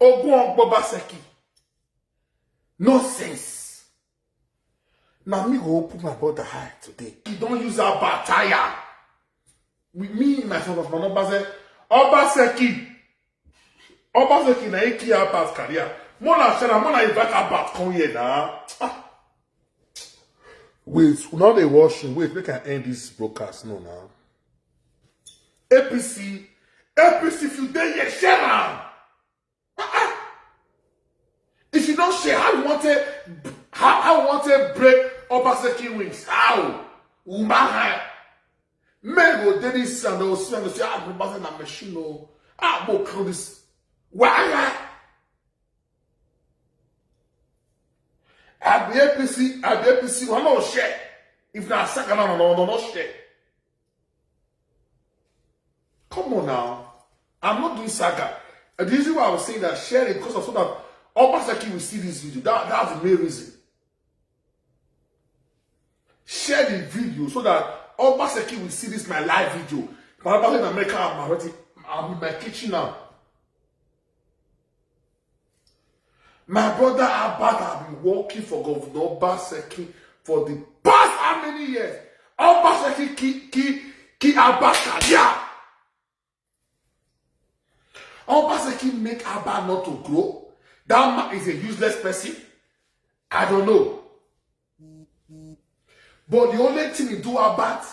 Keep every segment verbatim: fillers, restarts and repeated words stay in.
Ogun Obaseki. Nonsense. Now me go open my brother eye today. He don't use Abba tire. With me, myself, of my number say, Obaseki. Obaseki na he kill Abba's career. Mona Shara, Mona invite Abba come here now. Ah. Wait, now they watching. Wait, make I end this broadcast. No, now. A P C, A P C, if you dey here, share am. Ah, ah. If you don't share, how you want to, how, how you want to break Obaseki wings? How? Umaha. Men go dey this and they will see and they say, ah, Obaseki na machine, no. Ah, go kill this. Why? I be A P C, I be A P C, I no share. If na saga, no, no, no, no, no share. Come on now. I'm not doing saga. Uh, the reason why I was saying that, share it because of so that Obaseki will see this video. That, that's the main reason. Share the video so that Obaseki will see this my live video. My brother in America, I'm already, I'm in my kitchen now. My brother Abba have been working for Governor Obaseki for the past how many years? Obaseki ki, ki, ki Abba career. Obaseki make Abba not to grow. That man is a useless person. I don't know. But the only thing he do about,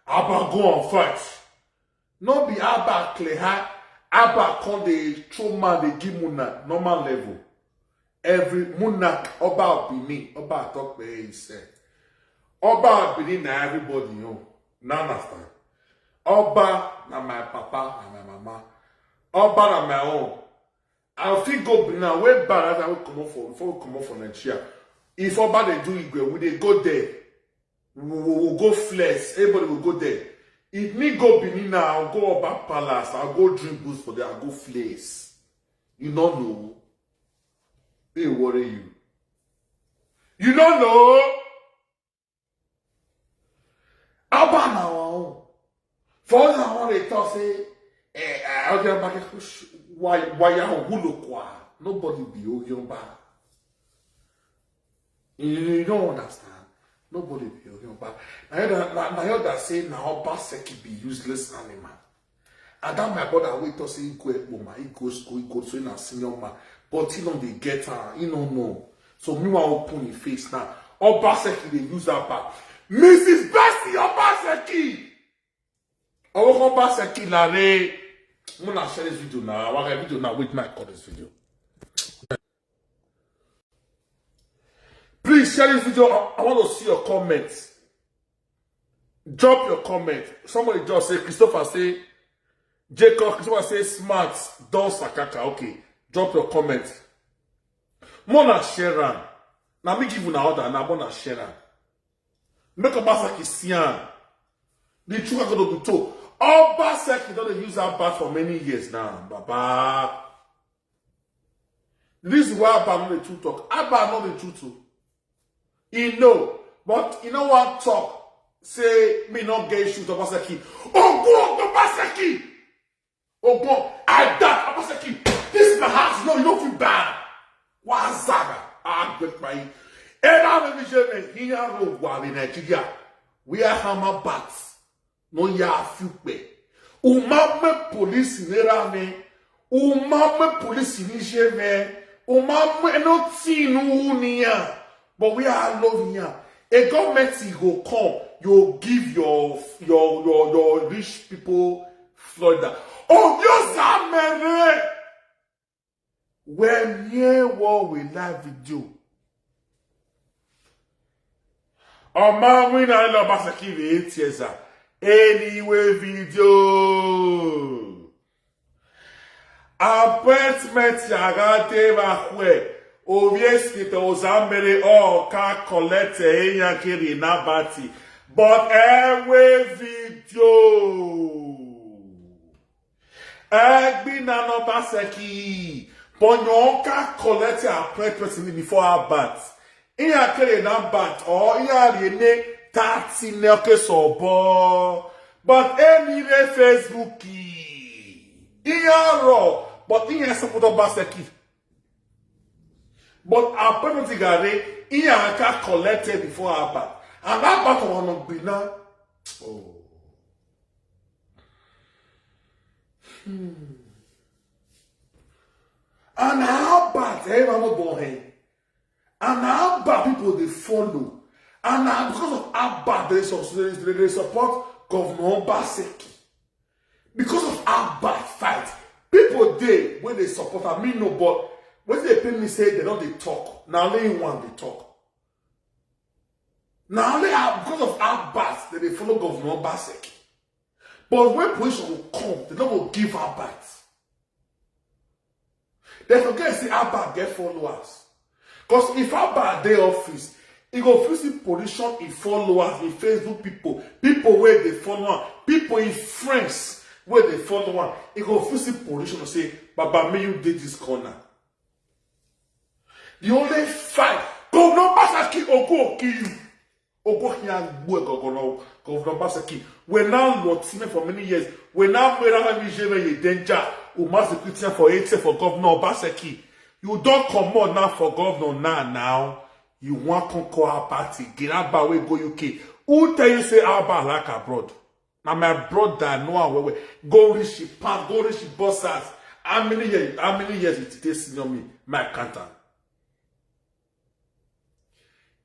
Abba go and fight. No be Abba clear her. Abba come dey throw man dey give Muna normal level. Every Muna, Oba of Benin, Oba talk by himself. Oba of Benin na everybody, you know. Now understand. Oba na my papa and my mama. Oba na my own. I fit go Benin now. Where bad as I will come up for before we come up for Nigeria. If Oba dey do Igwe, we dey go there. We will go flex. Everybody will go there. If me go Benin now, I'll go Oba Palace. I'll go drink booze for there. I'll go flex. You don't know. They worry you. You don't know. Abba na our own. For us, I want to talk say, eh, eh, okay, I'm back. Why, why you who look why? Nobody be Ogiomba. You, you don't understand. Nobody be Ogiomba. Now you that, now, now you that say now Obaseki be useless animal. And that my brother wait to say he go Ekpoma, he go school, he go so in a senior man. But he don't dey get her, he don't know. So me want open his face now. Obaseki dey use her back. Missus Bessie Obaseki. Obaseki Lare. I'm gonna share this video now. I want a video now. Wait, my call this video. Please share this video. I, I want to see your comments. Drop your comment. Somebody just say, Christopher say, Jacob, Christopher say, smart, don sakaka. Okay, drop your comment. Mona share am. Now me give una order. Now Mona share am. Make Obaseki see am. The truth are gonna be told. Obaseki don dey use that bag for many years now, Baba. This is why Abba no dey too talk. Abba no dey too too. He know, but he no want talk. Say me no get issue with Obaseki. Ogun Obaseki. Ogun, I that Obaseki. This is my house. No, you don't feel bad. Wazaga. I get my. And I'm a vision here. We are hammer bats. No ya fiupe. Umame police nera me. Umame police ni jeve. Umame no tinu unia. But we are loving ya. A government go come. You give your your your your rich people Florida. Oh, you Zamere. When ye war with live video. Ọma win I love Obaseki eight years. Anyway, video. Appointment yàrá dé wá hwẹ́. Obviously, the Ozamere all can collect a yankiri nabati. But every video. Egbi na no Obaseki. But you can collect your appointment before her bat. In your carry na bat or in your rene thirty ne okay so bo. But any re Facebook. In your raw. But he ain't support Obaseki. But Abba Tigare, he ain't collected before Abba. And Abba to one of Bina. Oh. Hmm. And Abba, eh, Mama Bohe. And Abba people they follow. And now because of Abba, they, sus- they, they support Governor Obaseki. Because of Abba fight, people they when they support am, me no, but when they pay me say they don't they talk. Now only one they talk. Now only Ab- because of Abba, they, they follow Governor Obaseki. But when position will come, they don't go give Abba. They forget say Abba get followers. Because if Abba dey office, he go fit see position in followers, in Facebook people, people where they follow am, people in friends where they follow am. He go fit see position and say, "Baba, me you did this corner." The only fight, Governor Obaseki Ogo kill you. Ogo here, Governor, Governor Obaseki. We now lot for many years. We now made our vision a danger. We must quit here for eight years for Governor Obaseki. You don't come on now for governor now. Now you want to call our party. Get out by way go U K. Who tell you say Abba like abroad? Now my brother, no one will go rich pass, go rich bossers. How many years? How many years it takes senior me? My accountant.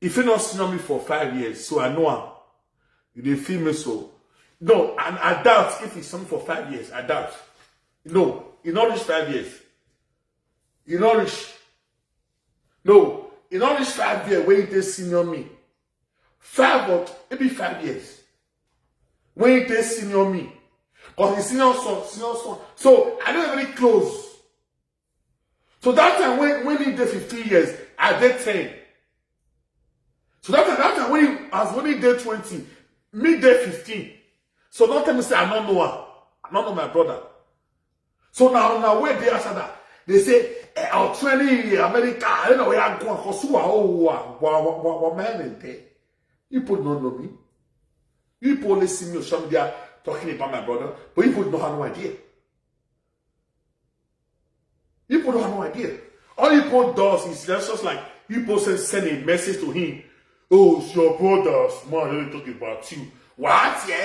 If you not senior me for five years, so I know him. You dey feel me so? No, and I doubt if it's something for five years. I doubt. No, you not reach five years. You not reach. No, you not reach five years when you take senior me. Five or maybe five years when you take senior me. Because the senior son, senior son. So I don't really close. So that time when when he did fifteen years, I did ten. So that time, that time when he as when he did twenty, me did fifteen. So don't tell me say I don't know her. I don't know my brother. So now now where they are that they say eh, our training in America, I don't know where I go because who are who are what man in there. You put no know me. You put only see me on social media talking about my brother, but you put no have no idea. People don't have no idea. All people does is just, just like people send, send a message to him. Oh, it's your brother, small, let me talk about you. What? Yeah.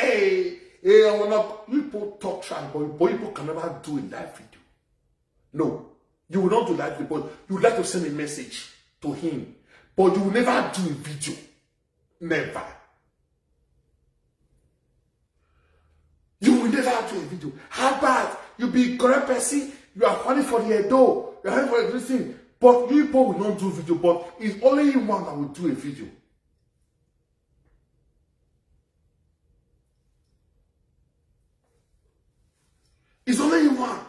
Hey, I wanna people talk trash, but, but people can never do a live video. No, you will not do live video, but you like to send a message to him, but you will never do a video. Never. You will never do a video. How bad? You be correct person. You are funny for the Edo. You are funny for everything. But you people will not do video. But it's only you one that will do a video. It's only you one.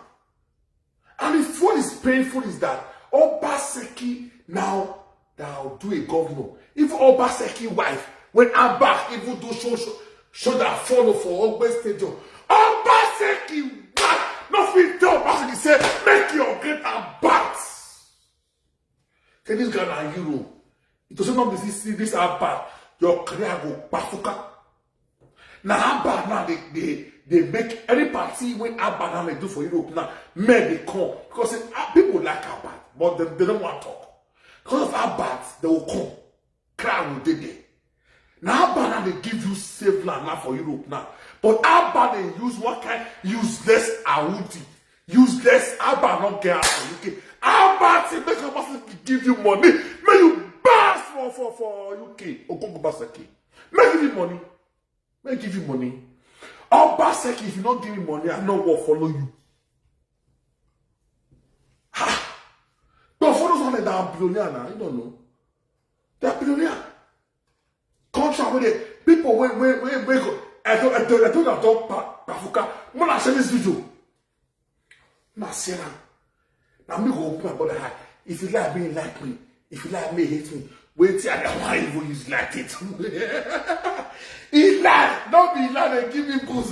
And it's what is painful is that Obaseki now that will do a governor. If Obaseki wife, when Abba even do show show, show that follow for Ogbe Stadium, Obaseki wife, no fit tell Obaseki say make your great Abba. Say this guy na hero. It doesn't not be this this Abba. Your career go bafuka. Now Abba now they they they make any party when Abba now they do for Europe now men they come because say, ah, people like Abba but they, they don't want to talk because of Abba they will come crowd will dey there. Now Abba now they give you safe land now for Europe now but Abba they use what kind useless Audi useless Abba not get out for U K Abba say make a person give you money make you pass for for for U K Okonkwo Basaki make give you money. May I give you money? Obaseki, if you don't give me money, I no will follow you. Ha! But for those one that are billionaire now, you don't know. They are billionaire. Contract with the people when when when when go. I don't I don't I don't have to pa pafuka. When I share this video, na see am. Na me go open my brother eye. If you like me, like me. If you like me, hate me. Wait till I want even use like it. He lie. Don't be lie. They give me booze.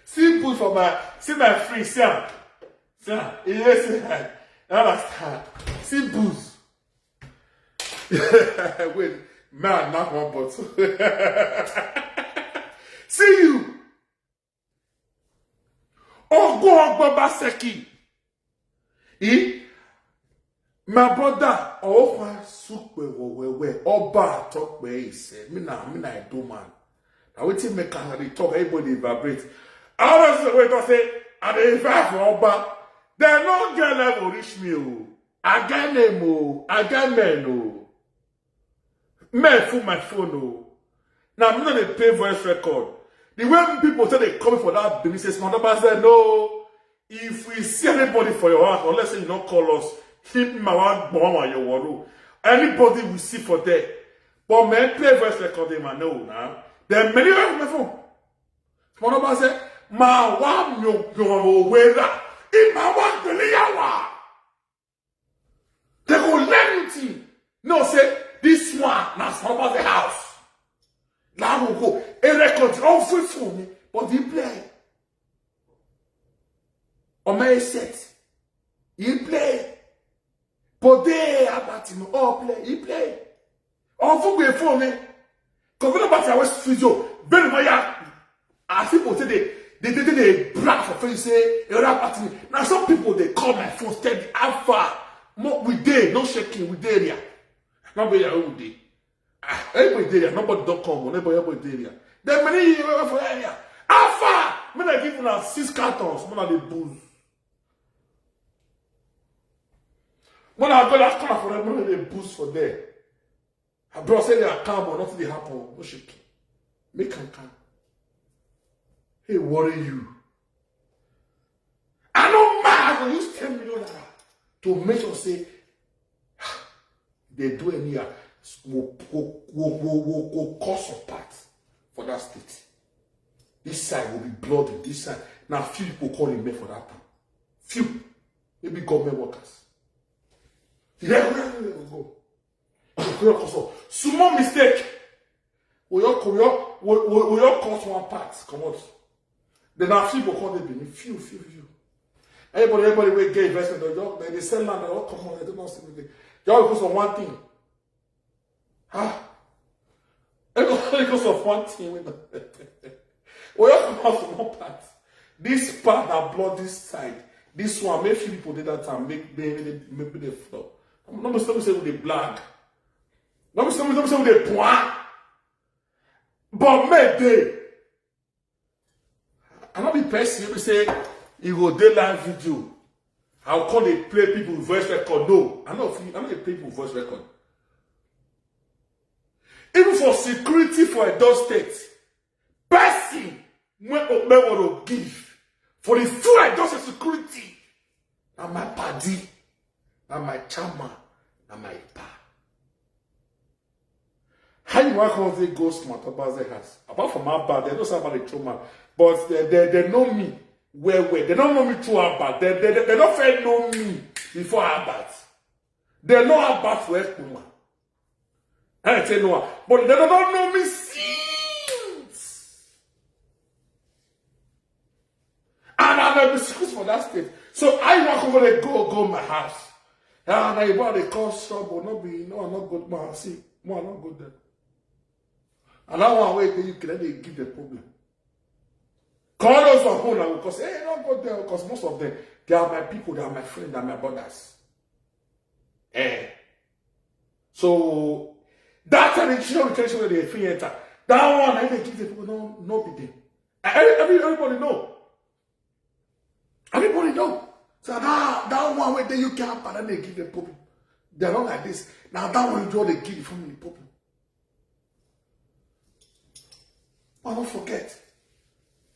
See booze for my see my free. See am. See am. He dey say hi. You understand? See booze. Wait, man, knock one bottle. See you. Ogo Ogbobaseki. E, my brother, Opa Sukwe Wewe, Oba Tokwe is, eh, me na, me na Edo man. Now wetin make I dey talk, everybody dey vibrate. I always say, wait, I say, I dey fight for Oba. They no get level reach me o. I get name o. I get men o. Men full my phone o. Now I'm not a pay voice record. The way people say they come for that business, my number said no. If we see anybody for your house, or let's say you not call us, keep my one bomb on your wall. Anybody we see for there. But men play voice record, they man know now. Then many of my phone. Small number say, my one yo yo wera. In my one billion. They go learn you thing. No say this one na small number the house. Now we go. A record all free for me, but he play. On my set, he play. But they about him all play, he play. On football phone, eh? Come on, about our studio. Very much. As people say they they they, they brag for face say a rap at me. Now some people they call my phone steady. How far? Mo we dey no shaking with the area. Not be your own day. Ah, everybody dey area. Nobody don't come. Nobody everybody dey area. Then many years for area. How far? When I give una six cartons, when I dey booze. When I go that corner for them, when they booze for there. I bro say they are calm, but nothing dey happen. No shake. Make am calm. Hey, worry you. I no mind. I go use ten million naira to make sure say they do any uh, will will will will will will cause some part for that state. This side will be bloody. This side now few people call him for that time. Few, maybe government workers. Yeah, where we go? Small mistake. We all we all we all cause one part. Come on. Then now few people call them few few few. Everybody, everybody will get investment. They just they, they sell land. They all come on. They do not see anything. They all because of one thing. Ah, because of one thing. We all come out from one part. This part that block this side. This one, make few people did that time. Make maybe they maybe they flow. I'm not mistaken say with the black. Not mistaken say with the point. But maybe. I no be person wey be say e go dey live video. I go come dey play people voice record. No, I no fit, I no dey play people voice record. Even for security for Edo State, person wey Okpebholo give for the full Edo State security na my padi, na my chairman, na my pa. How you wan come say go smart up as the house? Apart from how bad, they know somebody throw man. But they, they, they know me well well. They don't know me too how bad. They, they, they, they don't fair know me before how bad. They know how bad for Ekpoma. I say no, but they don't know me since. And I never be school for that state. So I walk over there, go, go my house. Ah, now you bought a call trouble, not be, no, I'm not good man. See, no, I'm not good there. And that one way they you can they give the problem. Call those one who now because hey, not go there because most of them they are my people, they are my friends, they are my brothers. Eh. So that time the children retention where they feel enter. That one I they give the people no no be them. Every, every- everybody know. Everybody know. So that that one where they you can't and they give the problem. They're not like this. Now that one you draw they give the family problem. I don't forget.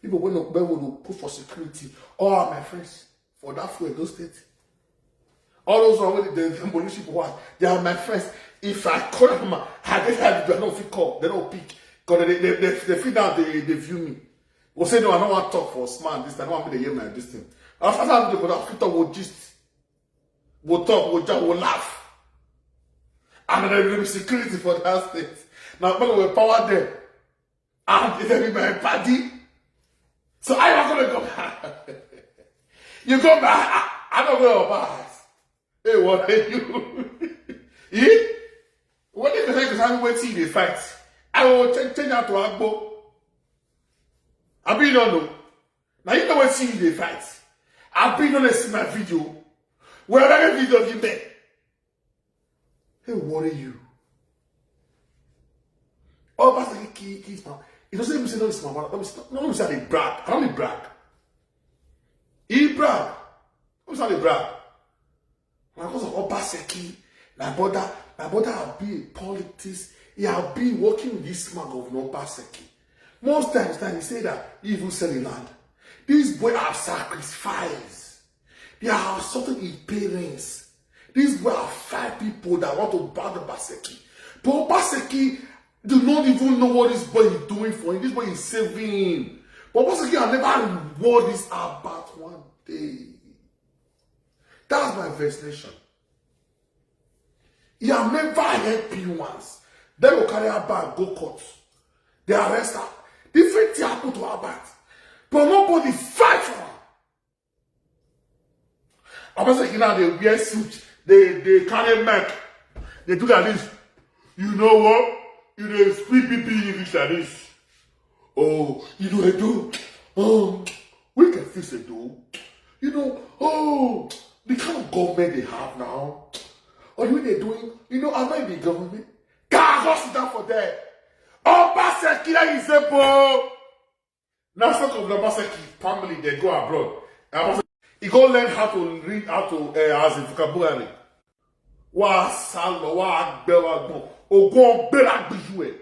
People when Okpebholo put for security. All are my friends for that for Edo State. All those who are with the demolition people, they are my friends. If I call them, I get that they don't fit call, they don't pick. Because they, they, they, they feel that they, they view me. Will say no, I don't want to talk for smart this. I don't want to hear my this thing. After that, they go down, fit talk with gist. We'll talk, we'll joke, we'll laugh. And then there will be security for that state. Now, people will power them. And if they be my party, so I am gonna go back. You go back. I, I don't go back. Hey, what are you? Eh? What if they say I'm waiting they fight? I will change, change out to Agbo. I be don't know. Now you know what see they fight. I be don't see my video. Where are the video of you men? They worry you. Obaseki kill kill his mama. It doesn't even say no his mama. No be say no be say I dey brag. I no dey brag. He brag. No be say I dey brag. Na because of Obaseki, my brother, my brother have been in politics. He have been working with this man, Governor Obaseki. Most times now he say that he even sell the land. This boy have sacrificed. They are assaulting his parents. These boy are five people that want to ban Obaseki. But Obaseki do not even know what this boy is doing for him. This boy is saving him. But Obaseki have never reward this Albert one day. That's my vexation. He have never helped him once. Then go carry Albert go court. They arrest her. Different thing happen to Albert. But nobody fight for her. Obaseki now dey wear suit, dey dey carry mic, dey do like this. You know what? You dey speak B B English like this. Oh, you know I do. Um, we can fix it though. You know, oh, the kind of government they have now. Or the way they're doing, you know, am I the government? God, go sit down for there. Obaseki is a boy. Now, some of the Obaseki family, they go abroad. Obaseki, he go learn how to read, how to, uh, as a vocabulary. Wa salo, wa gbe, wa gbon. Ogun gbera gbiju e.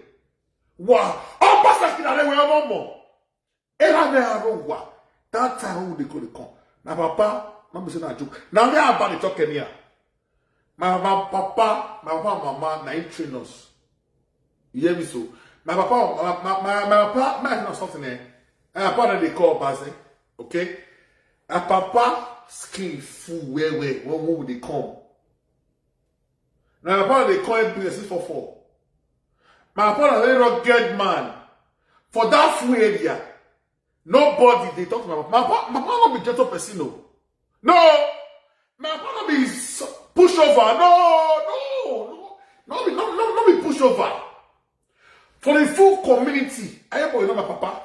Wa, Obaseki na le we omo mo. Era me aro wa. That time when they go dey come. My papa, no be say na joke. Now me about the talk here. My, my papa, my papa, mama, na him train us. You hear me so? My papa, my, my, my, my papa, my, no something eh. My papa no dey call Baze, okay? My papa skin full well well when, when we dey come. Na my papa dey call him business for four. My papa na very rugged man. For that full area, nobody dey talk to my papa. My papa, my papa no be gentle person o. No, my papa no be s-, pushover. No, no, no, no be, no, no, no be pushover. For the full community, everybody know my papa.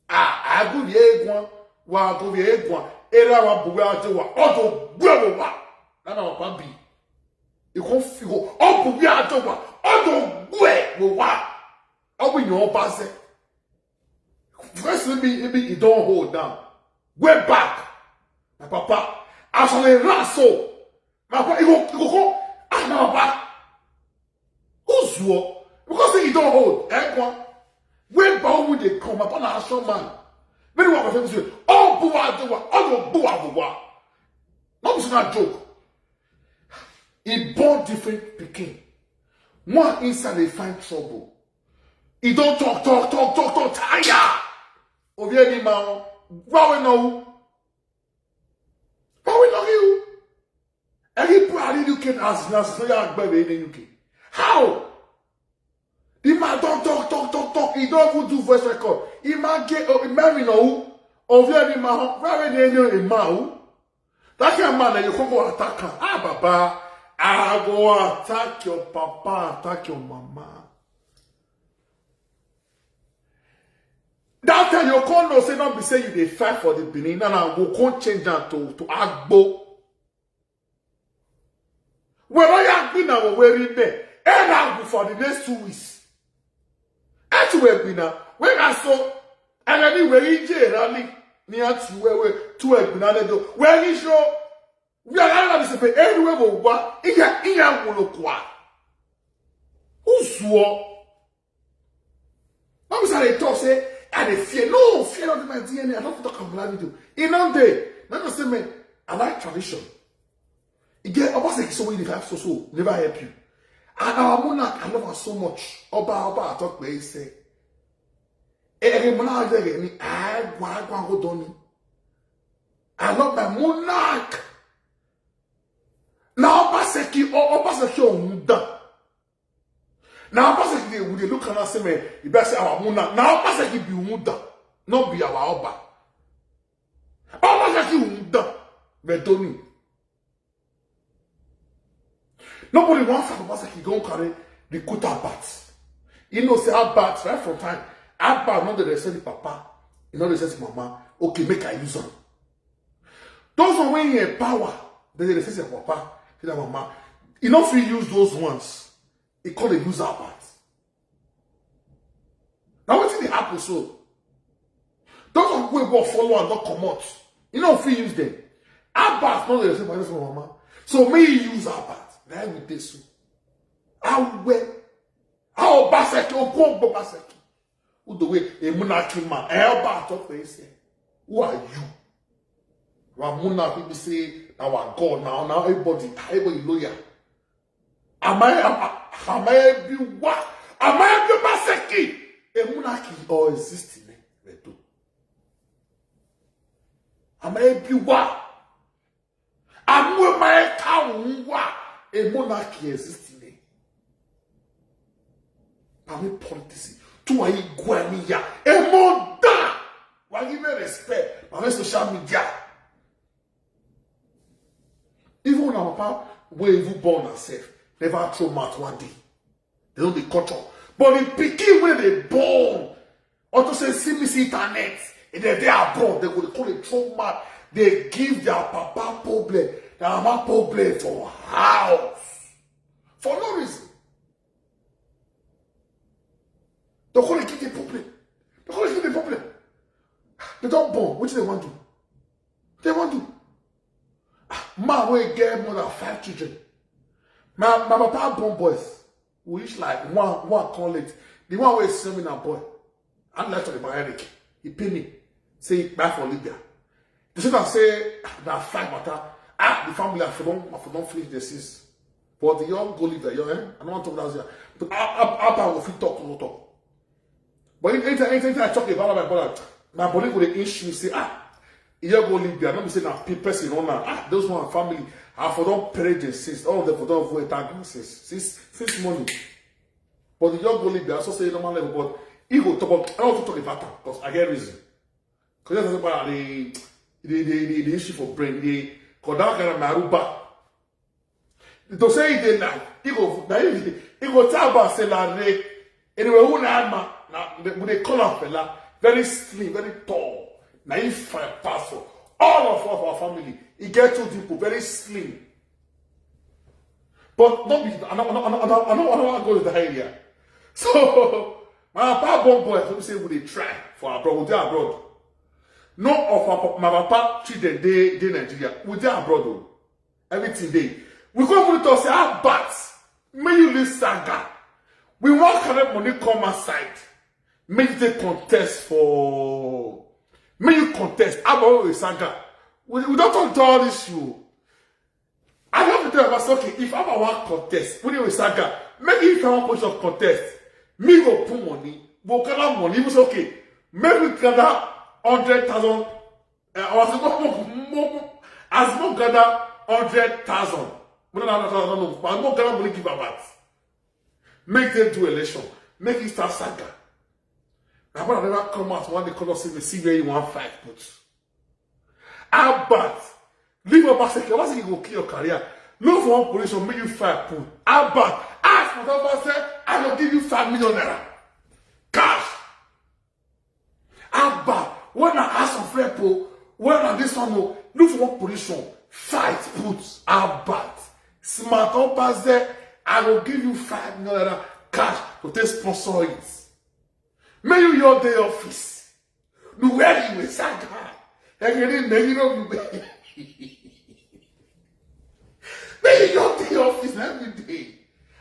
Ah, I go the egwan, wa go the egwan. Era wa buwe ajo wa, odo gwe wa. That's my papa be. You come feel, oh, buwe ajo wa, odo gwe wa. I will your Baze. First, maybe, maybe he don't hold down. Way back. My papa, as on a ran so, my papa, he go, he go come. Ah, my papa. Who's what? Because he don't hold. Eh, come. Way back, when they come, my papa, na action man. Many one of them say, oh, buwa, buwa, oh, no, buwa, buwa. Not be a joke. He born different pikin. One inside they find trouble. He don't talk, talk, talk, talk, talk, tire. Obi eni ma o. Why we know? Why we know you? Any boy in U K as, as so ya gbe in U K. How? The man don't talk, talk, talk, talk. He don't even do voice record. He man get, oh, he marry no. Obi eni ma o. Why we dey know a man o? That kind of man that you come go attack him. Ah, Baba, I go attack your papa, attack your mama. That time you come no say not be say you dey fight for the Benin, and I go come change that to, to Agbo. Where are you been now? Where in there? And I go for the next two weeks. Ẹ ti wẹ̀ gbìnà, wẹ́n ká sọ, ẹ̀rẹ́ ní ìwé yìí jẹ́ ìrálí ní àti wẹ́wẹ́ tó ẹ̀ gbìnà lẹ́jọ́. Wẹ́n ní ṣó, wí ara rẹ̀ ṣe fẹ́, ẹ̀rú ẹ̀ wò wá, ìyá, ìyá wò ló kọ́ à. Ó sù ọ́. Wọ́n mi sáré tọ́ ṣe, I dey fear, no, fear not my D N A, I don't talk about that video. In one day, not to say, man, I like tradition. E get Obaseki so wey dey fight so so never help you. And our monarch, I love her so much. Oba, Oba, I talk where he say. Eh, eh, monarch, eh, eh, ni, ah, gwa, gwa, go down. I love my monarch. Now Obaseki, oh, Obaseki, oh, Now Obaseki dey, we dey look at am say, man, e be say our monarch. Now Obaseki be Umuda, not be our Oba. Obaseki Umuda, Bedoni. Nobody wants Obaseki go carry the Kuta bat. You know, say Albert, right from time, Albert not the respect the papa, you know the respect the mama. Okay, make I use am. Those are when you empower. Then they say, "Papa, say that mama." You no fit use those ones. He call dey use Albert. Now wetin dey happen so? Those of wey go follow and don comot, you no fit use them. Albert no dey say, "My mama." So may you use Albert. Na him we dey so. Awe. How Obaseki, Okonkwo Obaseki? Who the way a monarchy man? Albert talk for himself. Who are you? Our monarch people say our God now, now everybody, everybody lawyer. Am I, am I, am I a Biwa? Am I a Biwa Seki? A monarchy or existing? Am I a Biwa? Am I a Kawa? A monarchy existing? Am I politics? Tu are you going here? A monarch. Why give me respect? Am I social media? Even our papa wey even born herself never throw mouth one day. They no dey culture. But the pikin wey dey born, unto say see me see internet, if they dey abroad, they go dey call dey throw mouth, dey give their papa problem, their mama problem for house. For no reason. They call dey give the problem. They call dey give the problem. They don born, wetin they wan do? They wan do. Ah, man wey get more than five children. My, my papa born boys. We reach like one, one come late. The one wey send me na boy. I like to about Eric. He pay me. Say he buy for Libya. They say that say, "Ah, na five matter." Ah, the family, I for don, I for don finish the sins. But the young go Libya, young, eh? I don't want to talk that here. But I, I, I, I will fit talk, no talk. But if anytime, anytime I talk about my brother, my body go dey itch me, say, "Ah, you go Libya." Not be say na pe-, person run am. Ah, those one family, I for don pray the sins. All of them for don avoid that since, since, since morning. But the young go Libya, I also say normal level, but he go talk about, I don't want to talk about that because I get reason. Because that's about the, the, the, the, the issue for brain. The, because that kind of Maruba. To say he dey lie, he go, na him, he go tell about say na re. Anyway, who na man? Na, we dey call am Fela. Very slim, very tall. Na him fine pass for all of, of our family. He get two people, very slim. But no be, I no, I no, I no, I no, I no, I no wan go to that area. So, my papa born boy, so we say we dey try for abroad, we dey abroad. No of our, my papa children dey, dey Nigeria, we dey abroad o. Everything dey. We come even talk say, "Albert, may you leave saga. We wan carry money come outside. May you take contest for, may you contest." Albert wey saga. We, we don talk all this issue. I have to tell about, okay, if Albert wan contest, we dey saga. Make if I wan position contest, me go put money, go gather money. Even say, okay, make we gather hundred thousand. Uh, as more, more, more, as more gather hundred thousand. More than hundred thousand, no, but more gather money give about. Make them do election. Make it start saga. My brother never come out one day call us say, "See where you want fight put." Albert, leave Obaseki. Obaseki go kill your career. Look for one position, make you fight put. Albert, ask for Obaseki, I go give you five million naira. Cash. Albert, when I ask for friend po, when I this one, no, look for one position, fight put. Albert, smart Obaseki, I go give you five million naira cash to take sponsor it. May you your day office. No where you will saga. Again, may you know you may you your day office every day.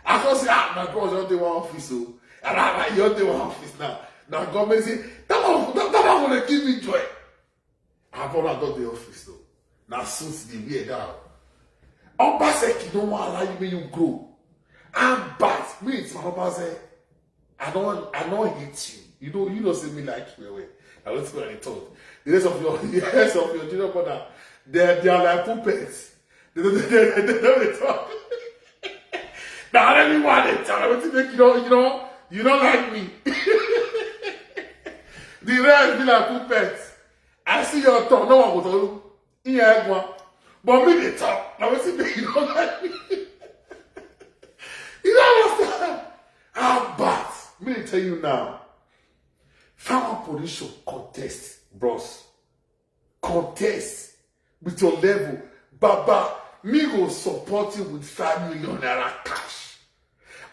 I go say, "Ah, my bro, your day one office, oh." And I, I your day one office now. Now government say, "That one, that, that one gonna give me joy." I brought out the office though. Now suits the wear down. Obaseki don't want allow you, may you grow. And but me, it's my Obaseki. I don't, I don't hate you. You know, you know, say me like you well. Now let's go and talk. The rest of your, the rest of your junior brother, they, they are like puppets. They don't, they, they, they don't talk. Now everyone they tell me to make you know, you know, you don't like me. The rest be like puppets. I see your tongue, no one go tell you. Yeah, go on. But me they talk. Now we see me, you don't like me. You don't understand. How bad? Me they tell you now. Farmer position contest, bros. Contest with your level. Baba, Me go support you with five million naira cash.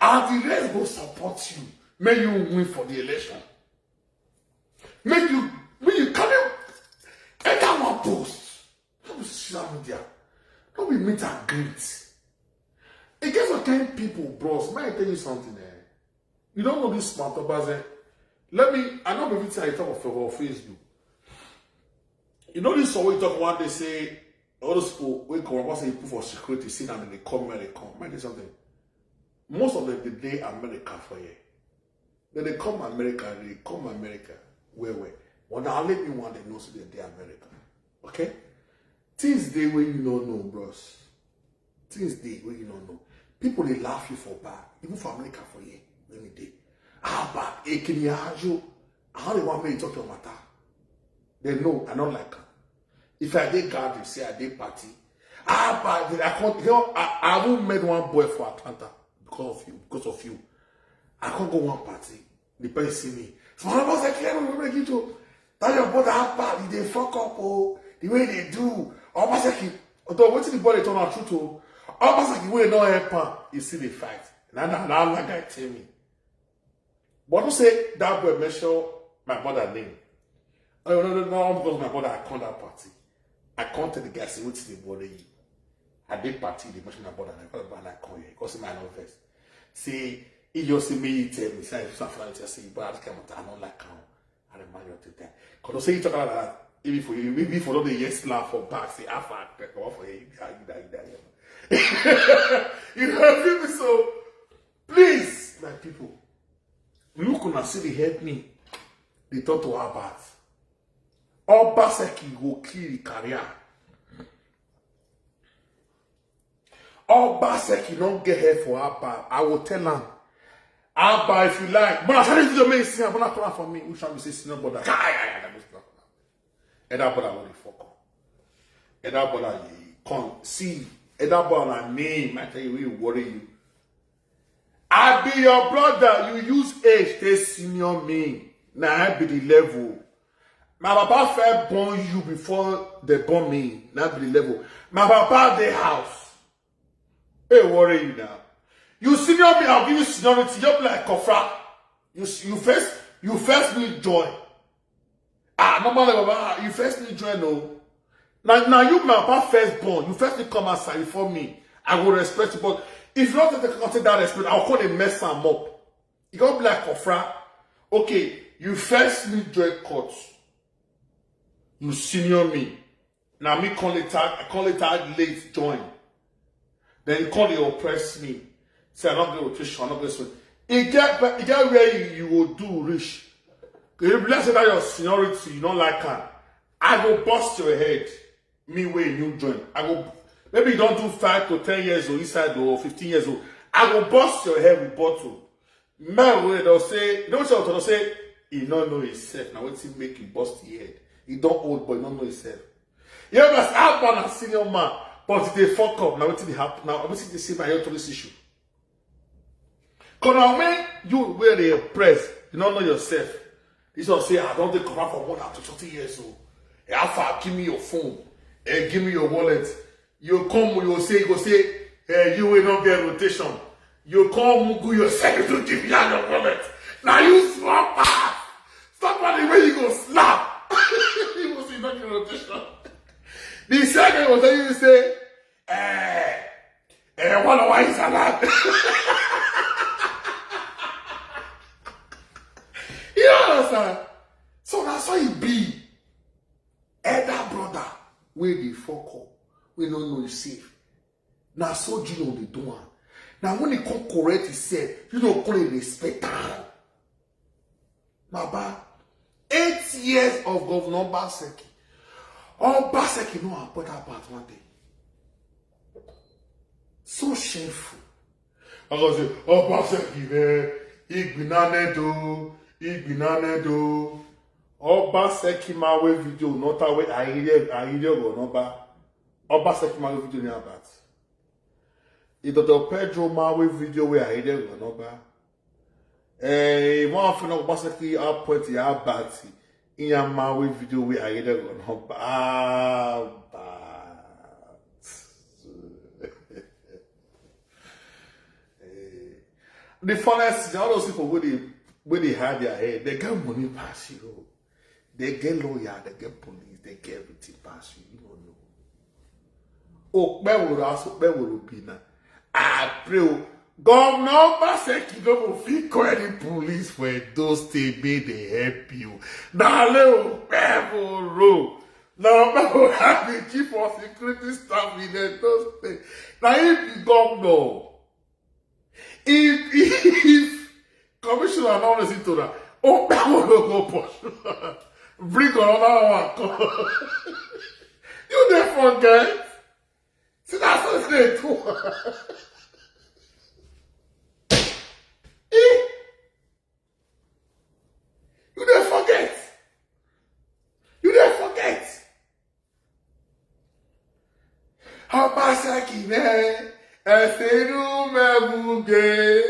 And the rest go support you. Make you win for the election. Make you, make you carry enter one post. No be social media. No be meet and greet. E get some kind people, bros. May I tell you something, eh? You don't know this smart Obaze. Let me, I know everything I talk for, for Facebook. You know this one we talk one day say, all those people wey come up say you put for security, see now they come where they come. May I tell you something. Most of them dey dey America for here. Then they come America, they come America. Where, where? But now let me one they know so they dey America. Okay? Things dey wey you no know, bros. Things dey wey you no know. People dey laugh you for back, even for America for here. Let me dey. Ah, but Ekini Ajo, I only want me to talk your matter. They know I don't like am. If I dey garden, say I dey party. Ah, but I can't, you know, I, I haven't met one boy for Atlanta because of you, because of you. I can't go one party. The person see me. So I was like, "Yeah, no, no, no, you too. That your brother have bad, he dey fuck up, oh. The way they do." Obaseki, although wetin the boy dey turn out truth, oh. Obaseki wey no help am, you see the fight. Na, na, na, that guy tell me. But to say that boy mention my brother name. Oh, no, no, no, because my brother, I come that party. I come tell the guy, say, "Wetin dey bother you?" I dey party, they mention my brother, and I come here. Because my no vex. See, he just see me, he tell me, say, "If something I say, but I can't, I don't like him." I remind you of the time. Because say you talk about that, if for you, if for the yes laugh for back, say, "I fuck, come for you, you die, you die, you die." You know, people, so please, my people, look una see the help me. They talk to Albert. Obaseki go kill the career. Obaseki don't get help for Abba. I will tell him. Abba, if you like. But I said this video, may see, I'm not coming for me. Who shall we say, senior brother? Kai, kai, kai, kai, kai. Elder brother, what the fuck? Elder brother, you come. See, elder brother, na name. I tell you, we worry you. I be your brother. You use age, they senior me. Now I be the level. My papa first born you before they born me. Now be the level. My papa dey house. Hey, worry you now. You senior me, I'll give you seniority. You're like Kofra. You s- you first you first need joy. Ah, normally, Baba, you first need joy, no. Now, now you, my papa first born. You first need come outside before me. I will respect you, but if you don't take, take that respect, I'll call a mess and mop. You gonna be like Kofra. Okay, you first need joy cut. You senior me. Now me call it out, I call it out late join. Then you call it oppress me. Say I don't get rotation, I don't get so. It get it get where you, you will do rich. If you say that your seniority, you don't like her, I go bust your head. Me way new join. I go maybe you don't do five to ten years old inside or fifteen years old. I go bust your head with bottle. Man wey don say, you know wetin I talk say, he no know himself. Na wetin make you bust the head. He don old but he no know himself. You know, as Abba na senior man, but he dey fuck up. Na wetin dey happen. Na wetin dey see my health police issue. Cause na when you wey dey press, you no know yourself. This one say, "I don dey cover for more than twenty years old. Hey, how far? Give me your phone. Hey, give me your wallet." You come, you say, you go say, "Eh, you will not get rotation." You come, mugu yourself to give me your wallet. Now you swap pass. Somebody where you go slap. You go see not get rotation. The second will tell you, say, "Eh, eh, one of why is allowed." You understand? So that's how it be. Elder brother, where the fuck up, we don't know you safe. Now so you know they do one. Now when he come correct himself, you don't call it respect. Baba, eight years of Governor Obaseki. Obaseki no appoint about one day. So shameful. I go say, "Obaseki, man, Igbinanedo, Igbinanedo." Obaseki Mawe video, not away, I hear, I hear go number. Obaseki Mawe video near about. If Doctor Pedro Mawe video where I hear go number. Eh, one of the Obaseki appoint ya about. In your Mawe video where I hear go number. Ah, but. The funniest thing, all those people wey dey wey dey hide their head, they get money pass you. They get lawyer, they get police, they get everything pass you. You don't know. Okpeworo as Okpeworo be na. I pray o. Governor Obaseki no go fit call any police for Edo State make they help you. Na le Okpeworo. Na Okpeworo have the chief of security staff in Edo State. Na him be governor. If if commissioner no listen to that, Okpeworo go pursue. Bring another one come. You dey forget? See, that's what they do. Eh? You dey forget? You dey forget? Obaseki ne esinu mebuge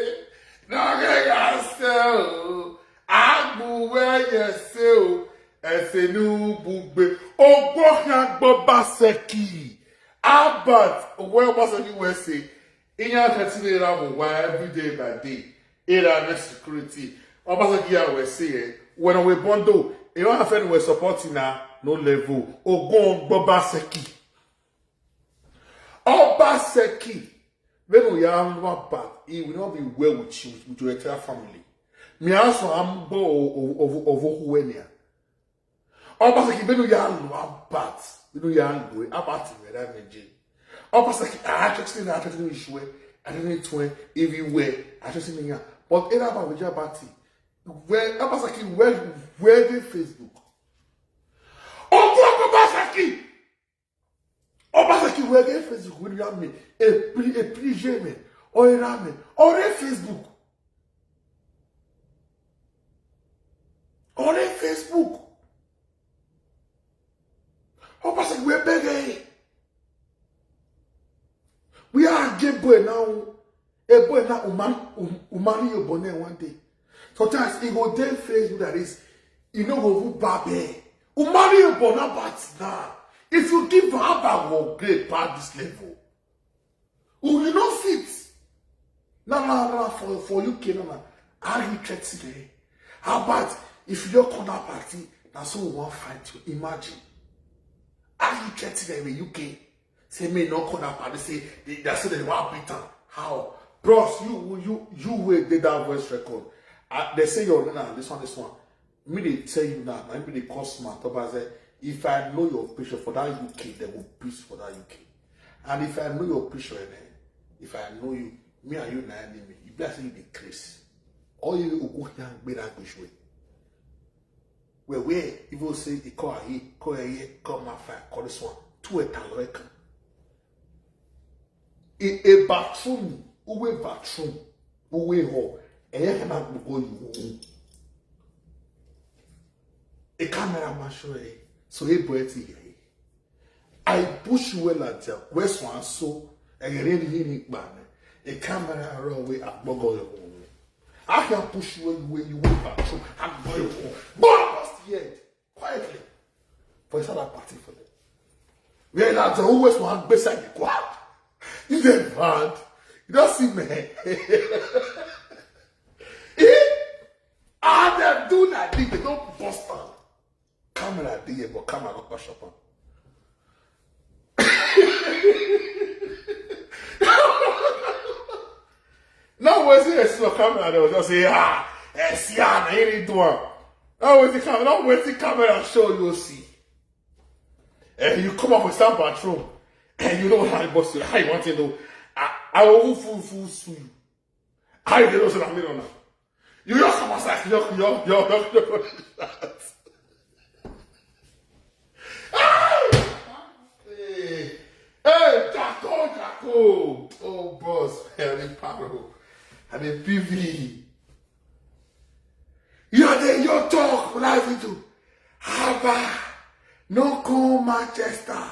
nage yase o agbuwe yese o esinu bugbe ogbohia gbobaseki. Albert, where Obaseki we say, inya thirteen era mo wa every day by day. Era na security. Obaseki ya we say, eh, when we bondo, e wa friend we supporting na no level. Ogbon Obaseki. Obaseki. When we are Albert, he will not be well with you, with your entire family. Mi aso am bo of who when ya. Obaseki, benu ya lo Albert, benu ya lo Albert in the energy. Obaseki, I actually, I actually wish we, I don't need to, if you were, I just mean ya. But in about with your party, where Obaseki, where where the Facebook? Ogbon Obaseki. Obaseki, where the Facebook when you have me, a pre a pre me, or a me, or a Facebook. On Facebook. Obaseki, we beg. We are a gay boy now. A boy now, woman, woman, your bonnet one day. Sometimes he go dey Facebook that is, you know, go who babe. Woman, your bonnet, but now, if you give her back, will great past this level. Who you no fit. Now, now, now for for U K now, now. How you threaten me? How about if you don't come that party? Now so we won't fight you. Imagine. How you threaten them in U K? Say me no come that party. Say they, they say they want beat am. How? Bros, you you you will did that voice record. Uh, they say your name, this one, this one. Me they tell you now, na me they call smart up and say, if I know your picture for that U K, they will beat for that U K. And if I know your picture, eh, if I know you, me and you na enemy. You be like say you dey craze. All you go go here and be that way. Where where even say he call here, call here, call my fire, call this one. Two a talk. A, a bathroom, uwe bathroom, uwe hall, and you cannot go you. A camera man show eh. So he boy ti here. I push you well at the west one so and you really really ban. A camera run away at Bogo your home. I can push you away, you way bathroom, and go your home. But I was here quietly. For inside that party for them. Where that the always one beside the choir. You dey mad. You don't see me. Eh? And dem do like this, they don't bust am. Camera dey here, but camera no catch up am. Now we see the see camera, they will just say, ah, eh, see, ah, na him do am. Now we see camera, now we see camera show you see. And you come up with some bathroom, and you know how you bust you, how you want to know. I, I will full full sue you. How you dey know say na me run am? You just come outside, you just you just you just you just Hey! Hey, Jacko, Jacko! Oh, boss, I dey paro. I dey P V. You dey your talk live into Haba. No come Manchester.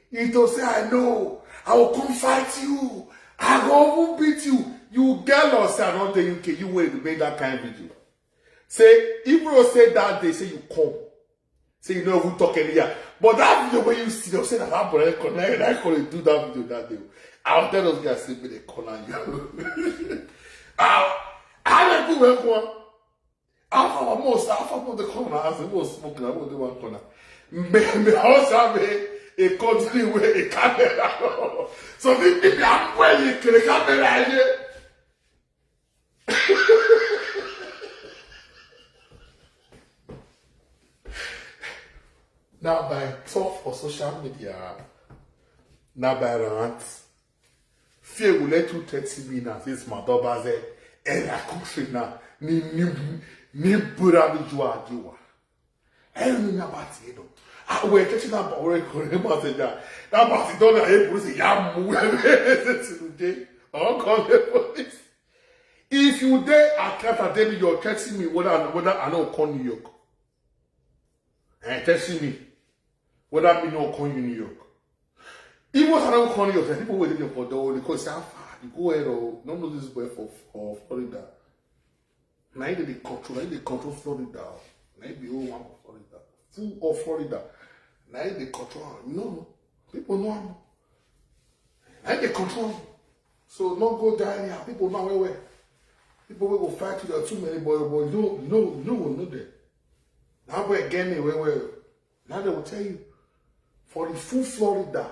He to say, I know. I will come fight you. I go even beat you. You get lost. I don't tell you, you will make that kind of video. Say, Ibro said that day, say you come. Say you no even talk any yah. But that video wey you see, dem say na that boy connect, na him call do that video that day. I'll tell those guys say make dem call on you. I'll, Who went one? Alpha was most, Alpha was the corner. As the most smoking, I was the one corner. Me, me also have a, a country with a camera. So this people are where you can the camera here. Now by talk for social media, now by rant. Fear will let you text me now. This my daughter say, and I could say now. Ni ni ni bura mi jua jua. I don't know about you know. I will text you now, but we could remember say that. That was the daughter. I will say, yeah, move. Today, I'll call the police. If you dey Atlanta, then you're texting me whether whether I know come New York. Eh, texting me whether me know come New York. Even if I don't come New York, the people waiting for the because say how far you go ahead or no know this boy for for Florida. Now they dey control, now they control Florida. Now they own one for Florida, full of Florida. Now they control. No, no, people know am. Now they control. So no go die here. People know where where. People will go fight with too many boy boy. You know, you know, you know, know them. Now boy get me where where. Now they will tell you for the full Florida.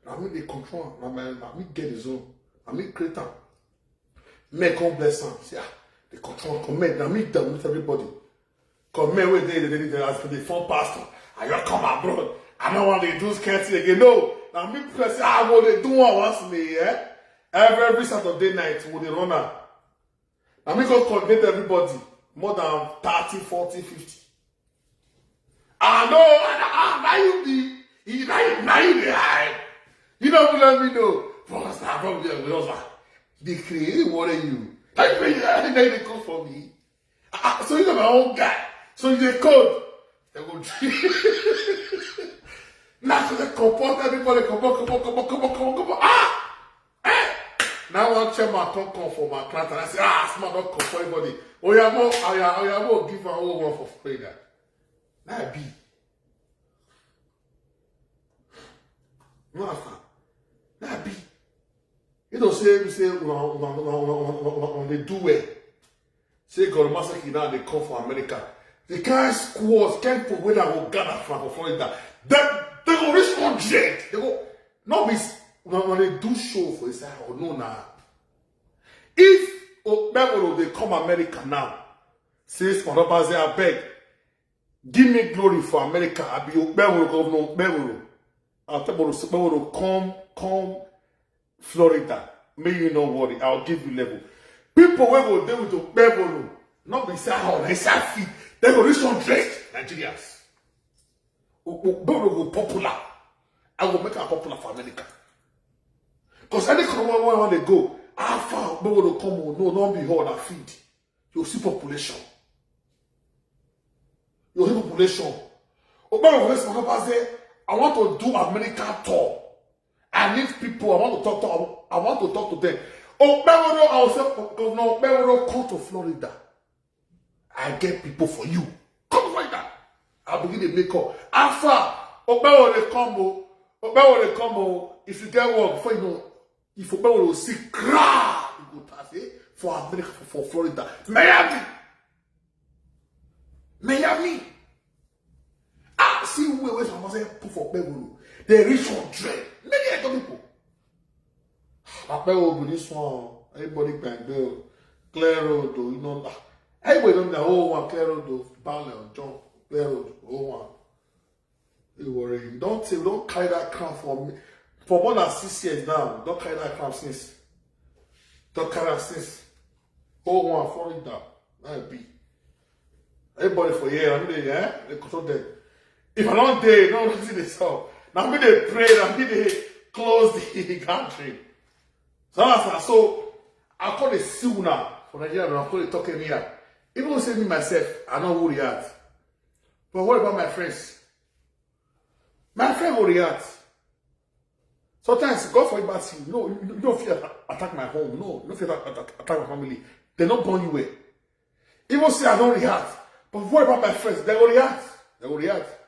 Now me they control. Now me, now me get his own. Now me create am. Me come bless am. See ah, they control. Come make now me down with everybody. Come make where they they they as the form pastor. I you come abroad. I don't want to do scarcity again. No. Now me person I want to do one once me yeah. Every every Saturday night with the runner. Now me go coordinate everybody more than thirty, forty, fifty. I know, I know, now you be, you now you now you be high. You don't let me know. Because I don't be a lover. They create what are you? Now you be now they come for me. Ah, so you know my own guy. So you dey code. They go now so they comport everybody comport comport comport comport comport comport ah eh now one chairman come come for my class and I say ah small don comport everybody oya mo oya oya mo give am whole one for Florida na I be no understand na I be you know say you say una una una una una una una dey do well. Say God Masaki now they come for America. The kind squads, kind people wey na go gather from for Florida. Dem dem go reach hundred. They go not be una una dey do show for inside or no na. If Okpebholo dey come America now, since Odobaze abeg, give me glory for America. I be Okpebholo, Governor Okpebholo. Okpebholo, Okpebholo come come Florida, make you no worry, I'll give you level. People wey go dey with Okpebholo, not be say how they say fit, they go reach hundred Nigerians. Okpebholo go popular. I go make am popular for America. Because any country where where they go, how far Okpebholo come on, no, don't be all that feed. You see population. You see population. Okpebholo for this Papa say, I want to do America tour. I need people. I want to talk to. I want to talk to them. Okpebholo, I will say, Governor Okpebholo, come to Florida. I get people for you. Come to Florida. I begin to make up. After Okpebholo come, oh, Okpebholo come, oh. If you get work, before you know, if Okpebholo see crowd, you go pass eh, for America, for, for Florida, Miami, Miami. Ah, see who wey some say put for Okpebholo. They reach hundred. Many other people. Okpebholo be this one. Everybody can go. Clear road, though. You know, ah, everybody don't know. Oh, one clear road, though. Ballet, jump. Clear road, oh, one. You worry. You don't say, don't carry that crown for me. For more than six years now, don't carry that crown since. Don't carry am since. Oh, one, fall it down. Let it be. Everybody for here, I mean, eh? They control them. If I don't dare, no, don't see this up. Now me they pray, now me they close the country. So that's so I call it see now for Nigeria, I call it talking here. Even say me myself, I know who react. But what about my friends? My friend will react. Sometimes God for back you. No, you don't fear attack my home. No, you don't fear attack, attack, attack my family. They don't burn you well. Even say I don't react. But what about my friends? They will react. They will react.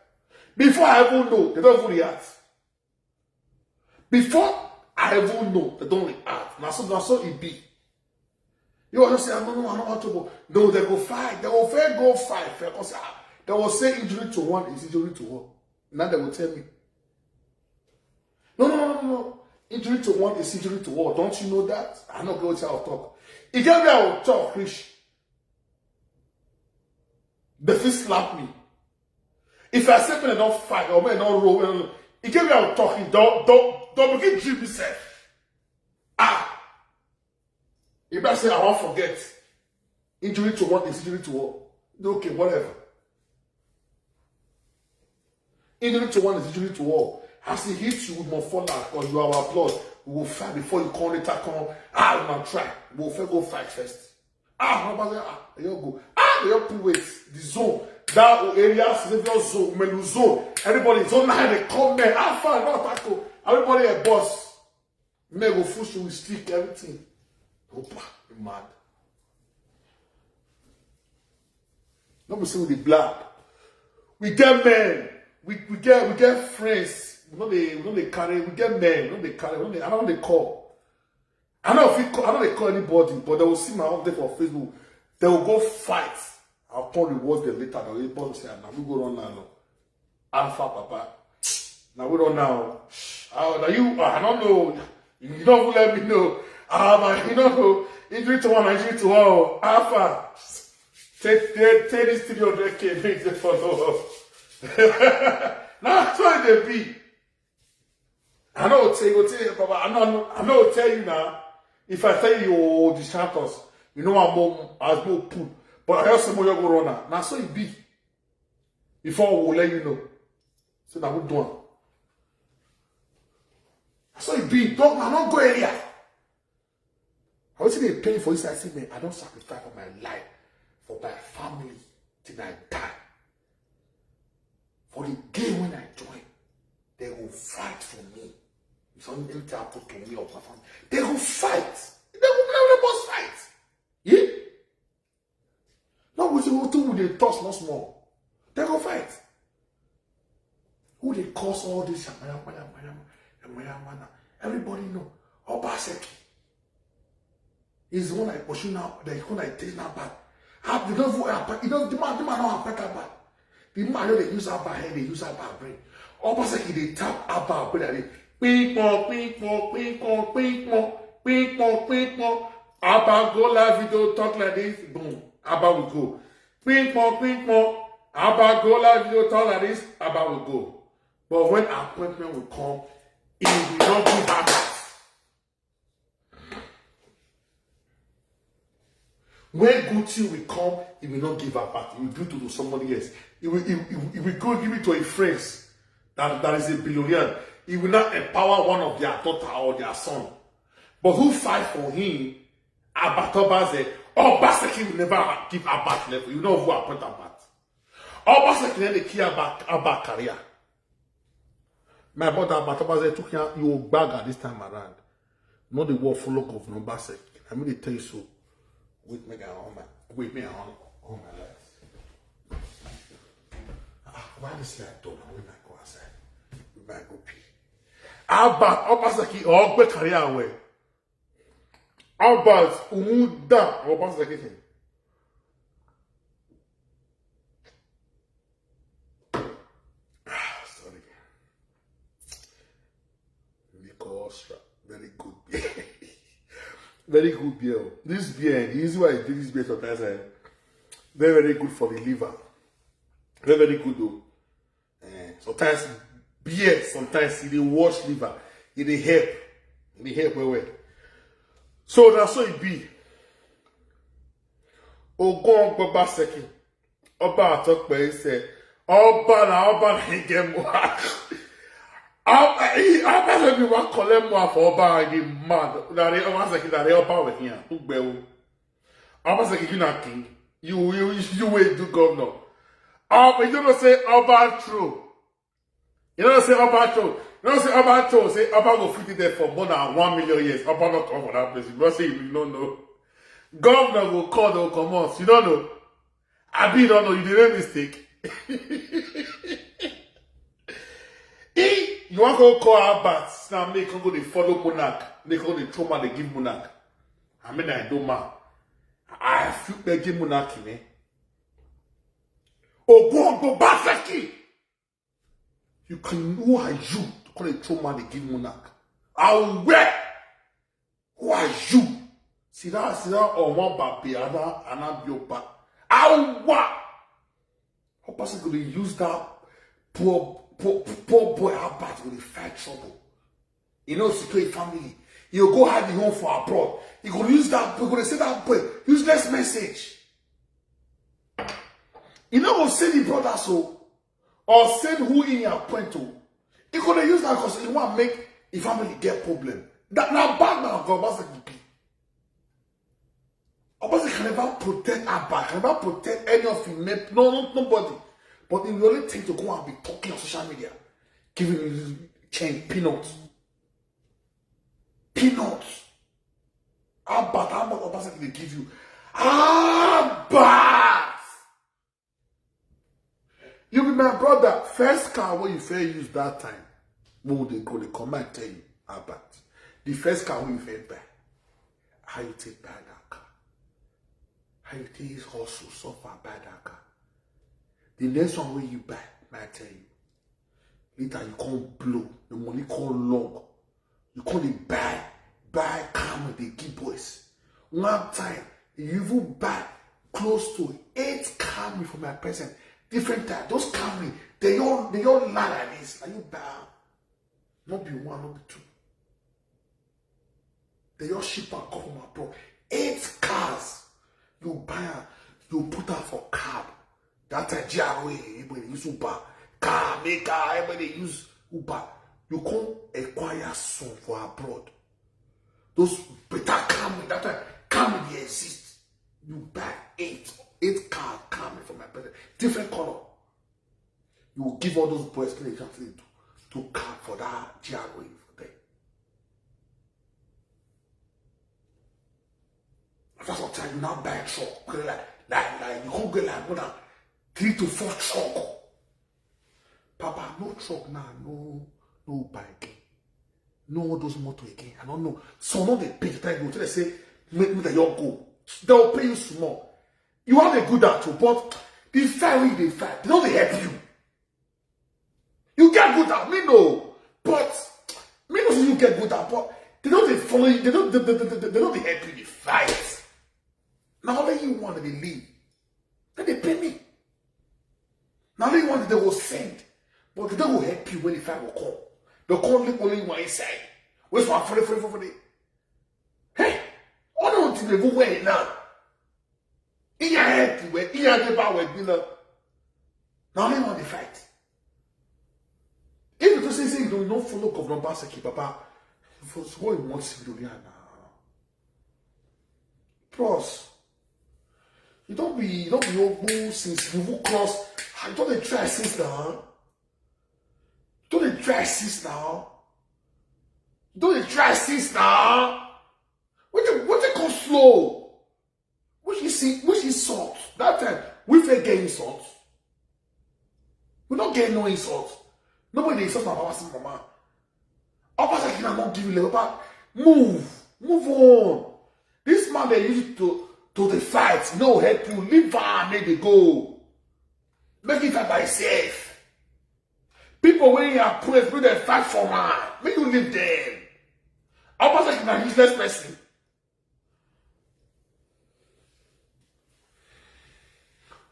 Before I even know, they don't even react. Before I even know, they don't react. Now so now so it be. You want to say, "Ah, no, no, I don't want to go." No, they go fight. They will fair go fight. Fair, 'cause, ah, they will say injury to one is injury to all. Now they will tell me, "No, no, no, no, no. Injury to one is injury to all. Don't you know that?" I know go tell talk. If you will talk, Rich, they fit slap me. If I say, "Men don't fight," or "Men don't roll," if you will talk, don't, don't, don't begin dream yourself. Ah, if I say, "I won't forget," injury to one is injury to all. Okay, whatever. Injury to one is injury to all. As he hits you with more fallout, or you are applaud, we will fight before you come later come. Ah, we might try. We will first go fight first. Ah, nobody, ah, they all go. Ah, they all put weight. The zone, that area, Xavier zone, Melu zone. Everybody zone now they come there. How far? Not tackle. Everybody a boss. Men go push you with stick, everything. Opa, you mad. No be say we dey black. We get men. We, we get, we get friends. We no dey, we no dey carry. We get men. We no dey carry. We no dey, I don't dey call. I no fit call. I no dey call anybody. But they will see my update for Facebook. They will go fight. I'll call reward them later. They will say, "Ah, now we go run now." Alpha, Papa. Now we don't know. Ah, now you, ah, I don't know. You don't let me know. Ah, but you don't know. Injury to one, injury to all. Alpha. Take, take, take this three hundred K, make the follow up. Now that's why they be. I know tell you, tell you, Baba. I know, I know tell you now. If I tell you, oh, the shatters, you know I'm more, as more put. But I also more go runner. Now so it be. Before we will let you know. So now we do am. So it be, dog, I don't go area. I was in a pain for inside. I say, "Man, I don't sacrifice for my life, for my family, till I die." For the game when I join, they will fight for me. If something happen to me or my family, they will fight. They will never must fight. Yeah? Now we say, "Oh, two will dey toss once more." They go fight. Who they cause all this? Yamaya, yamaya, yamaya, yamaya, yamaya. Everybody know. Obaseki is the one I pursue now. The one I take now back. How they don't vote? He don't, the man, the man don't affect that back. The man know they use our head, they use our brain. Obaseki, they tap our brain. They ping pong, ping pong, ping pong, ping pong, ping pong, ping pong. Abba go live video talk like this. Boom. Abba will go. Ping pong, ping pong. Abba go live video talk like this. Abba will go. But when appointment will come, he will not give her that. When good thing will come, he will not give her back. He will give it to somebody else. He will, he, he, he will go give it to a friend that, that is a billionaire. He will not empower one of their daughter or their son. But who fight for him? Abatobaze. Obaseki will never give her back level. You know who appoint her back. Obaseki na dey kill Abba, Abba career. My brother, Abatobaze took you, you bag at this time around. Not the war follow Governor Basek. I mean, they tell you so. Wait, make I on my, wait, me I on, on my lights. Ah, why this light turn on when I go outside? We might go pee. Abba, Obaseki, Ogbe career away. Albert Umuda, Obaseki. Ah, sorry. Because very good beer. Very good beer. This beer, the reason why I drink this beer sometimes, eh, very, very good for the liver. Very, very good though. Eh, sometimes beer, sometimes e dey wash liver, e dey help, e dey help well well. So na so e be. Ogun Ogbobaseki, Oba Atokpe say, Oba na Oba na he get more. Oba, he, Oba say be wan collect more for Oba, I dey mad. Na the Oba Seki, na the Oba with him. Ugbewo. Oba Seki, you na king. You, you, you wey do governor. Oba, you don't know say Oba true. You know say Oba true. You know say Oba true. Say Oba go fit there for more than one million years. Oba not come for that place. You know say you don't know. Governor go call, go comot. You don't know. Abi you don't know. You dey make mistake. He, you wan go call Albert now, make him go dey follow monarch, make him go dey throw man dey give monarch. I mean, I do man. I feel begging monarchy, man. Ogbongbon Obaseki. You can, who are you to call a true man to give monarch? How, where? Who are you? See that, see that on one baby and I be your back. How, what? How person gonna use that poor, poor, poor boy Albert with a fight trouble? You know, secret family. You go hide the home for abroad. You go use that boy, go say that boy, useless message. You know, go say the brother so, or send who in your point to. You gonna use that because you want make a family get problem. That now bad man go Obaseki be. Obaseki can never protect Albert, can never protect any of him. No, no, nobody. But he only think to go and be talking on social media, giving change peanuts. Peanuts. Albert, how much Obaseki they give you? Albert! You be my brother. First car when you fair use that time. When they go, they come and tell you about the first car when you fair buy. How you take buy that car? How you take hustle, suffer, buy that car? The next one when you buy, I tell you. Later you can't blow. The money can't long. You can't dey buy, buy car with the give boys. One time, you even buy close to eight Camry for my person. Different type. Those Camry, they all, they all lie like this. Now you buy am. Not be one, not be two. They all ship and come from abroad. Eight cars. You buy am, you put am for cab. That time, G R O, everybody dey use Uber. Car maker, everybody dey use Uber. You come acquire some for abroad. Those better Camry, that time, Camry dey exist. You buy eight, eight car Camry for my brother. Different color. You will give all those boys play something to, to cab for that G R O for them. After some time, you now buy a truck. Okay, like, like, like, you can't get like more than three to four truck. Papa, no truck now, no, no bike. No all those motor again. I don't know. Some of the pay time go tell say, make me the your go. They'll pay you small. You have a good heart, oh, but the fight wey you dey fight, they don't help you. You get good heart, me no. But me no say you get good heart, but they don't dey follow you, they don't, they, they, they, they, they don't dey help you dey fight. Now only you want to live. Then they pay me. Now only you want they will send. But they don't help you when the fight will come. They can't leave only one inside. Where's my friend, friend, friend, friend? Hey, all the thing they go well now. Iya help well, iya dey back well, be now. Now only want the fight. If you say, say you don't, don't follow Governor Obaseki, Papa, for what you want to do now? Bros, you don't be, you don't be old since you will cross. I don't dey try since now. Don't dey try since now. Don't dey try since now. What you, what you come slow? Which is, which insult? That time, we fit get insult. We don't get no insult. Nobody dey insult my papa, see mama. Obaseki na not give you level, but move, move on. This man they use it to, to the fight, no help you, leave am, make they go. Make it fight by himself. People wey you are praise, make dem fight for am, make you leave them. Obaseki na useless person.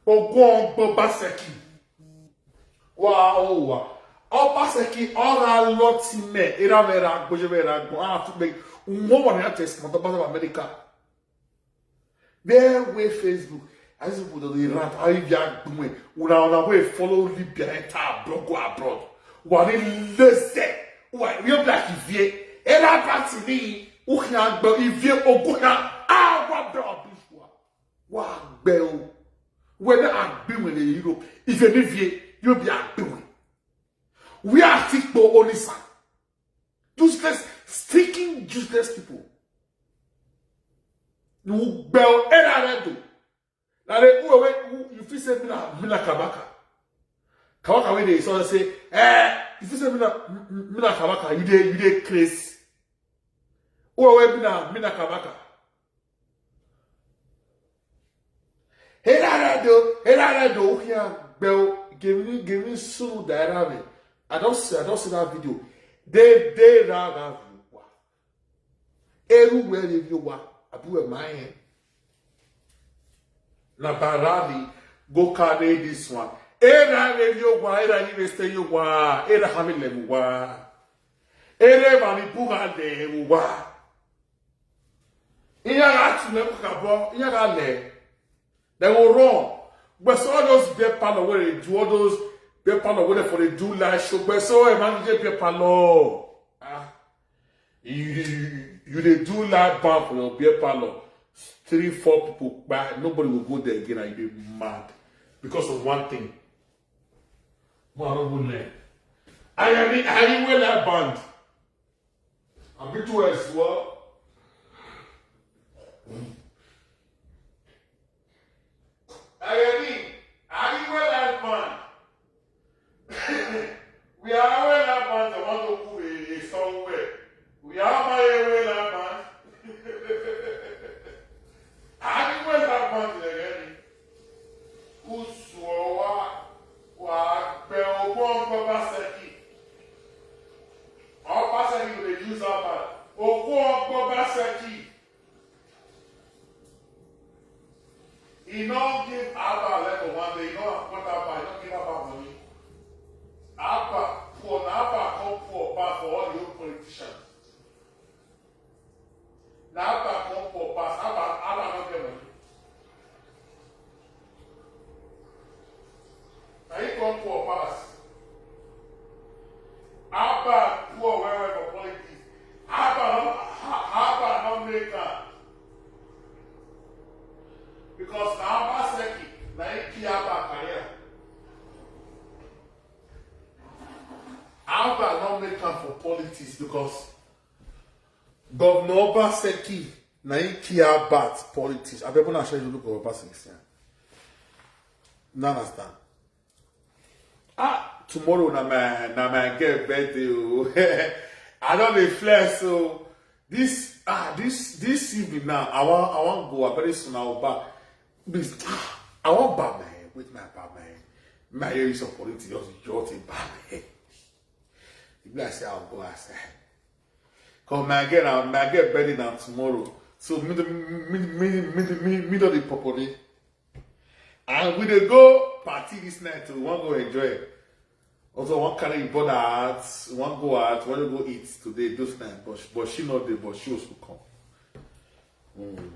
Ogbongbon Obaseki. Wa o wa. Obaseki, ora lotime. Era vera gboje vera gbo. Ah, to me. Unwo wa ni a test mo to ba America. There wey Facebook. As people dey rant, how you are doing? Una, una wey follow Libya enter abroad, go abroad. Wa ni lese. Wa, you black ivie. Era party ni. Ukhna gbo ivie ogukhna. Ah, wa bro bishwa. Wa gbe o. Whether I be with the Europe, if you live here, you'll be a doing. We are sick for only son. Useless, stinking, useless people. You bell era do. Now they who away, who you feel say mina, mina kabaka. Kabaka wey dey so say, eh, you feel say mina, mina kabaka, you dey, you dey craze. Who away mina, mina kabaka. Hera redo, hera redo, ukia gbeo, gemi, gemi sunu daira me. I don't see, I don't see that video. They, they ra ra wa. Eru where you wa, abu e my. Na barali, go carry this one. Era re yo wa, era ni reste yo wa, era hami le wa. Ere mami buga le wa. Iya ga tu le ka bo, iya ga le. They will run. But so all those beer parlor where they do all those beer parlor where they for they do live show. But so a man dey beer parlor. Ah, you, you, you dey do live band for your beer parlor. Three, four people, but nobody will go there again. And you dey mad because of one thing. Mo I don't go learn. I am I am well live band. I'm too as well. Ayẹni, àríwé làgbọ̀n. We are away làgbọ̀n tó wọ́n tó kú èyí somewhere. We are my way làgbọ̀n. Àríwé làgbọ̀n tó lè rẹ́ ni. Kùsùọ̀ wa, wà á gbẹ owó ọgbọ́n bá ṣẹ́kì. Ọba ṣẹ́kì lè use up. Owó ọgbọ́n bá ṣẹ́kì. He no give Abba level one day. He no appoint Abba. He no give Abba money. Abba poor. Na Abba come poor pass for all the old politicians. Na Abba come poor pass. Abba, Abba no get money. Na he come poor pass. Abba poor well well for politics. Abba no, Abba no make am. Because na Abba Seki, na he kill Abba career. Abba no make am for politics because Governor Obaseki na he kill Abba politics. Abeg, una share the look of Obaseki. No understand. Ah, tomorrow na my na my girl birthday o. I don dey flex o. This ah this this evening now, I wan I wan go. Very soon I will back. Please, ah, I wan back my head. Wait, my back my head. My ear is opportunity just jot in back my head. E be like say I will go outside. Cause my girl, na my girl birthday na tomorrow. So me the me me me me me don dey popole. And we dey go party this night too. We wan go enjoy. Also, we wan carry the brother out. We wan go out. We wan go eat today, those night. But but she no dey. But she also come. Mm.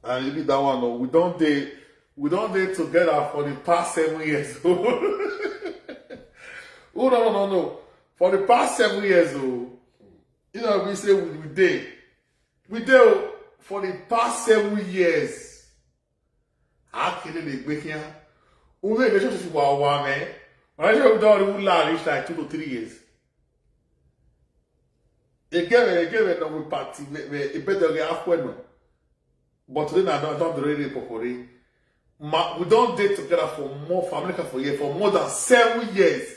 And e be that one. Oh, we don dey we don dey together for the past seven years. Oh no no no no. For the past seven years, oh, you know we say we we dey we dey oh, for the past seven years. Akele le gbe kiyan. Ume relationship wa wa me. Relationship don even la reach like two to three years. Again, again, no we party. Me me e better get akwe no. But today na don don really popori. Ma, we don dey together for more for America for year for more than seven years.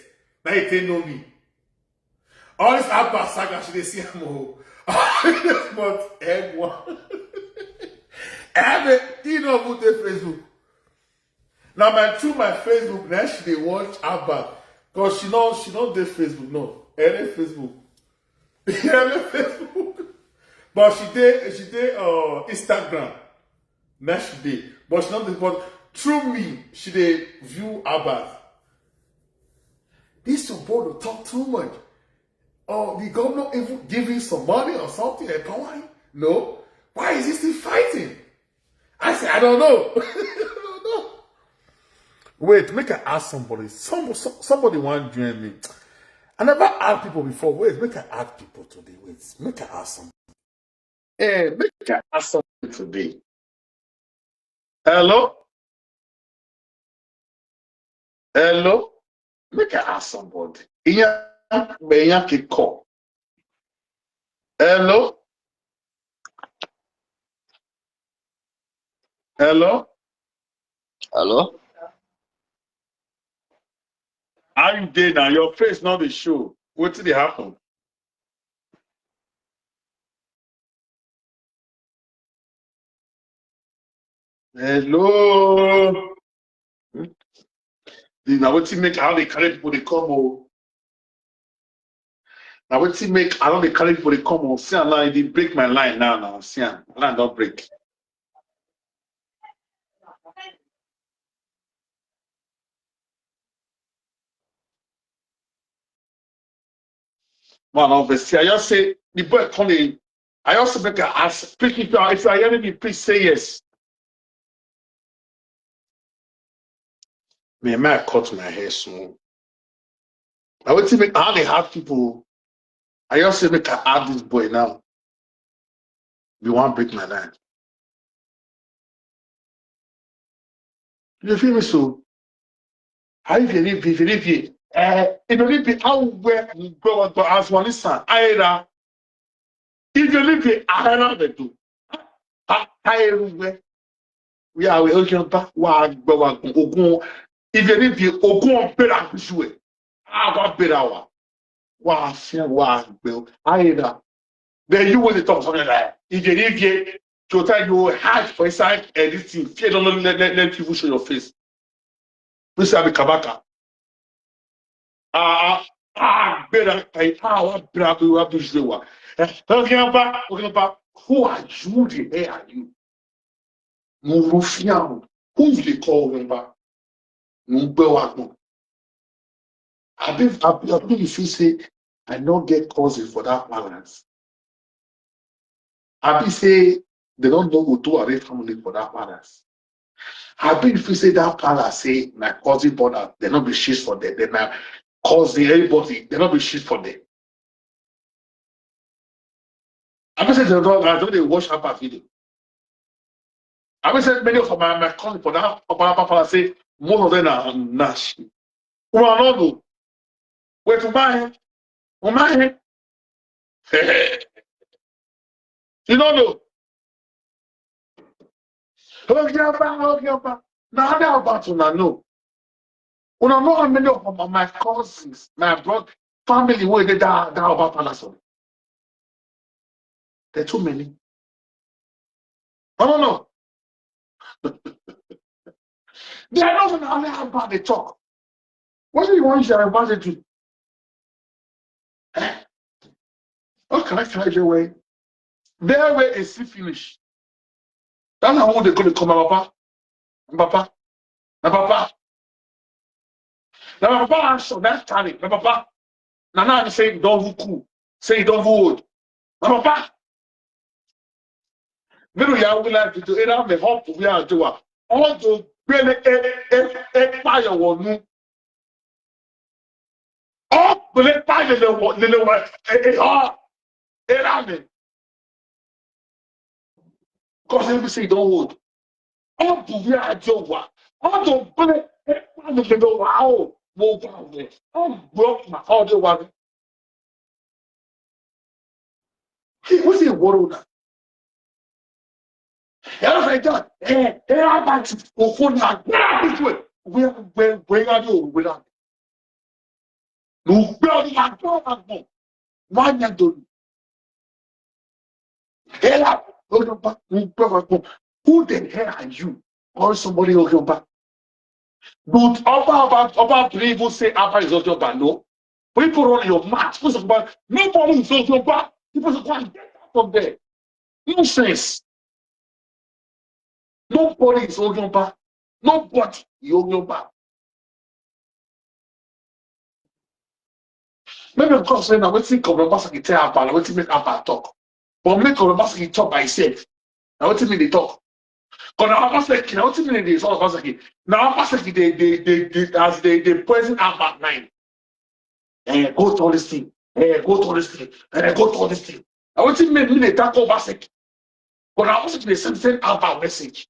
Na you take know me. All this Abba saga, she dey see am o. But egg one. Ebe, he no even dey Facebook. Na my through my Facebook, na she dey watch Abba. Cause she no she no dey Facebook, no. Any Facebook. Any Facebook. But she dey she dey uh, Instagram. Na she dey. But she no dey but through me, she dey view Abba. This your boy dey talk too much. Oh, the governor even give him some money or something, empower him? No. Why is he still fighting? I say, I don't know. I don't know. Wait, make I ask somebody. Some, some, somebody want to join me. I never asked people before. Wait, make I ask people today. Wait, make I ask somebody. Hey, make I ask somebody today. Hello? Hello? Make I ask somebody. Iyan, iyan ki call. Hello? Hello? Hello? How you dey now? Your face no dey show. Wetin dey happen? Hello? The, na wetin make I no dey carry people dey come o. Na wetin make I no dey carry people dey come o. See am now, e dey break my line now. Now see am, my line don break. Man, obviously, I just say the boy come dey. I also make I ask, please, if you are, if you are hearing me, please say yes. Me, may I cut my hair small? I will make I dey have people. I just say make I add this boy now. You wan break my line? You feel me so? How if you leave, if you leave here, eh, if you leave here, how where you go, go as one is son, I era. If you leave here, I era the do. I era where we are, we ocean back, wa, wa, wa, ogun. If you leave here, ogun, better, ah, wa, better, wa, wa, fear, wa, bell, I era. Then you will talk something like that. If you leave here, to tell you hide for inside and this thing, fear don't let, let, let people show your face. This is Kabaka. Ah, ah, ah, better, I, ah, wa, better, wa, better, wa. Eh, Ogenba, Ogenba, who are you? The hell are you? Mo ro fi àwọn. Who you dey call Ogenba? Mo gbẹ wa gbọn. Abi, abi, abi you feel say I no get cousin for that palace? Abi say they don't know Otuare family for that palace? Abi you feel say that palace say my cousin brother, they no be shit for them. Then my cousin, everybody, they no be shit for them. Abi say they don't, I don't dey watch Abba video. Abi say many of my, my cousin for that Obalaba palace say most of them are Nash. Una no know. Wait, Umahe, Umahe. You no know. Ogenba, Ogenba. Now how about una know? Una know how many of my, my cousins, my brother, family wey dey that, that Oba palace? There too many. I don't know. They are not even aware about the talk. What do you want your advantage to? Eh? What can I tell you? Way there where a see finish. That's how they go to come, my papa. My papa. My papa. Now my papa answer that carry. My papa. Now now I say don't who cool. Say you don't who old. My papa. Middle ya we like to do it. I'm a hope we are doing. All the gbele e e e fire wonu. All gbele fire le wo le le wo e e ha. E ra me. Because every say don't hold. All the we are doing. All the gbele e fire le le wo. Mo wa we. All broke my all the one. He was a world. Yàrá fẹ́ jọ ẹ ẹ abati òfò ní agbára gbogbo ẹ wíwá gbẹ wíwá ní òwe náà. Mo gbẹ ọdún máa gbọ́ ọ̀rọ̀ àgbọ̀n wá ní ẹ̀dọ̀nù. Ẹ là lọ́dún bá mo gbẹ ọ̀rọ̀ àgbọ̀n. Who the hell are you? Or somebody Ogenba. Don't Oba Oba Oba believe who say Abba is Ogenba, no? People run your mouth. Who's Ogenba? Nobody is Ogenba. People should go and get out of there. Nonsense. Nobody is Ogenba. Nobody is Ogenba. Maybe because say na wetin Governor Obaseki tell Abba, na wetin make Abba talk. But make Governor Obaseki talk by himself. Na wetin me dey talk. Governor Obaseki, na wetin me dey talk Obaseki. Na Obaseki dey dey dey dey as dey dey poison Abba mind. Eh, go to this thing. Eh, go to this thing. Eh, go to this thing. Na wetin me me dey talk Obaseki. But na Obaseki dey send send Abba message.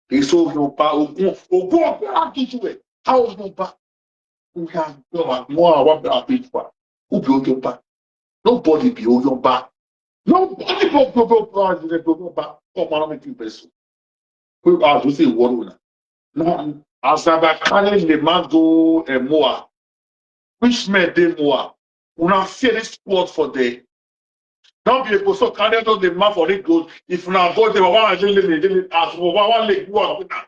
Èso Yorùbá ogun ogun ọgbẹ́ àdúgbò ẹ̀. How Yorùbá? Who can Yorùbá? Wọ́n àwọn abẹ́ àbí Yorùbá. Who be Yorùbá? Nobody be Yorùbá. Nobody be Yorùbá. Nobody be Yorùbá. Come on, make you person. Who are you say world una? Now, as I carry the man go eh, Moa, which men dey Moa? Una fear this squad for there. Don't be a person carry those the man for it goes. If una go there, why are they living? As why why they go out with that?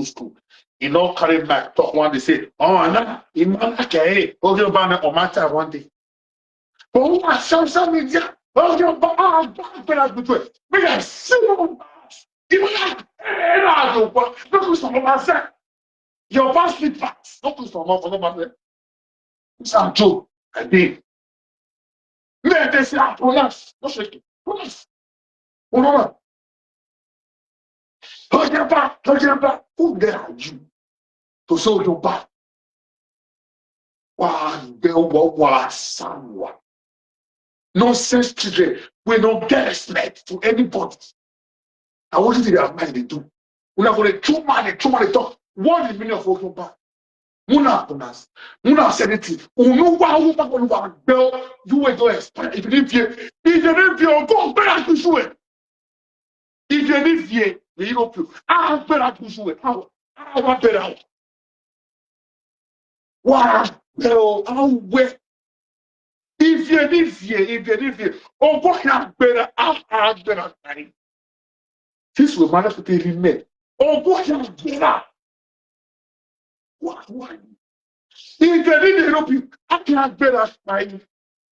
go school. He no carry mic talk one day say, oh, na, Imam Akaye, okay, but my Omata one day. But who are social media? Okay, but ah, but I go to it. Me, I see you. Even like, eh, eh, no, I don't want. Look who's from myself. Your past slippers. Look who's from my, from my. This na joke. I dey. Men dey say, "Ah, pronounce, no shake it, pronounce, pronounce." Ojemba, Ojemba, who the hell are you to say Ojemba? Wa gbẹ wa wa sanwa. Nonsense children, we no get respect to anybody. And what is it that mind they do? Una go dey two man, dey two man dey talk. What is the meaning of Ojemba? Una pronounce, una say anything. Unu wa unu wa unu wa gbẹ, you wey don expire. If you live here, if you live here, go back to you. If you live here, the Europe, ah, better to you. How? How better? Wa gbẹ, how where? If you live here, if you live here, oh, go here, better, ah, ah, better. This will manage to tell me. Oh, go here, better. What? What? If you live in Europe, I can't better.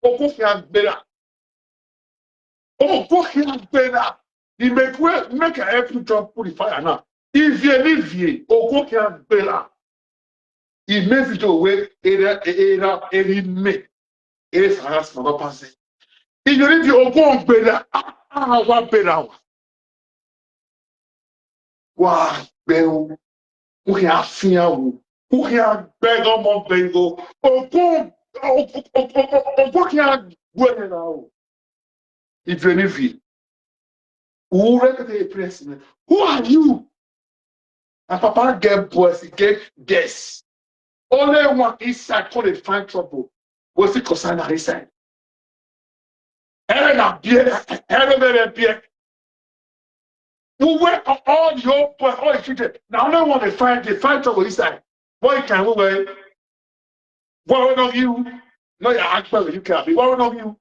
Ogo fi agbera. Ogo fi agbera. The make way, make I help you jump put the fire now. If you live here, Ogo fi agbera. If me video wey era era eri me, eri saras ma ba pass. If you live here, Ogo agbera. Ah, ah, wa gbera wa. Wa gbẹ o. Who can fear who? Who can beg on one beg o? Ogo, Ogo can gbẹ na o. If you live here, who reckon the president? Who are you? And papa get boys, he get guests. Only one inside call dey find trouble. What's it concern na inside? Ere na bie, ere mere bie. We were all your boy, all the children. Now only one dey find, dey find trouble inside. Boy, can we wait? Why one of you? No, your act well, you can't be. Why one of you?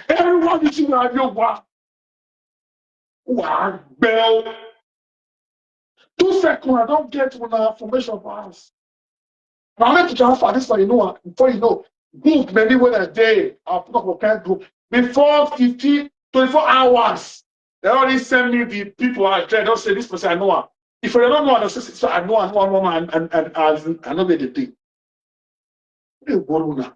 Everyone is in your wa. Wa bell. Two seconds, I don't get one information for us. Now let me transfer this one, you know, before you know, group many when a day, I'll put up a kind group. Before fifteen, twenty-four hours, they already send me the people I try. Don't say this person, I know her. If I don't know, I don't say, "So I know, I know, I know, and, and, and, and I know the thing." They go now.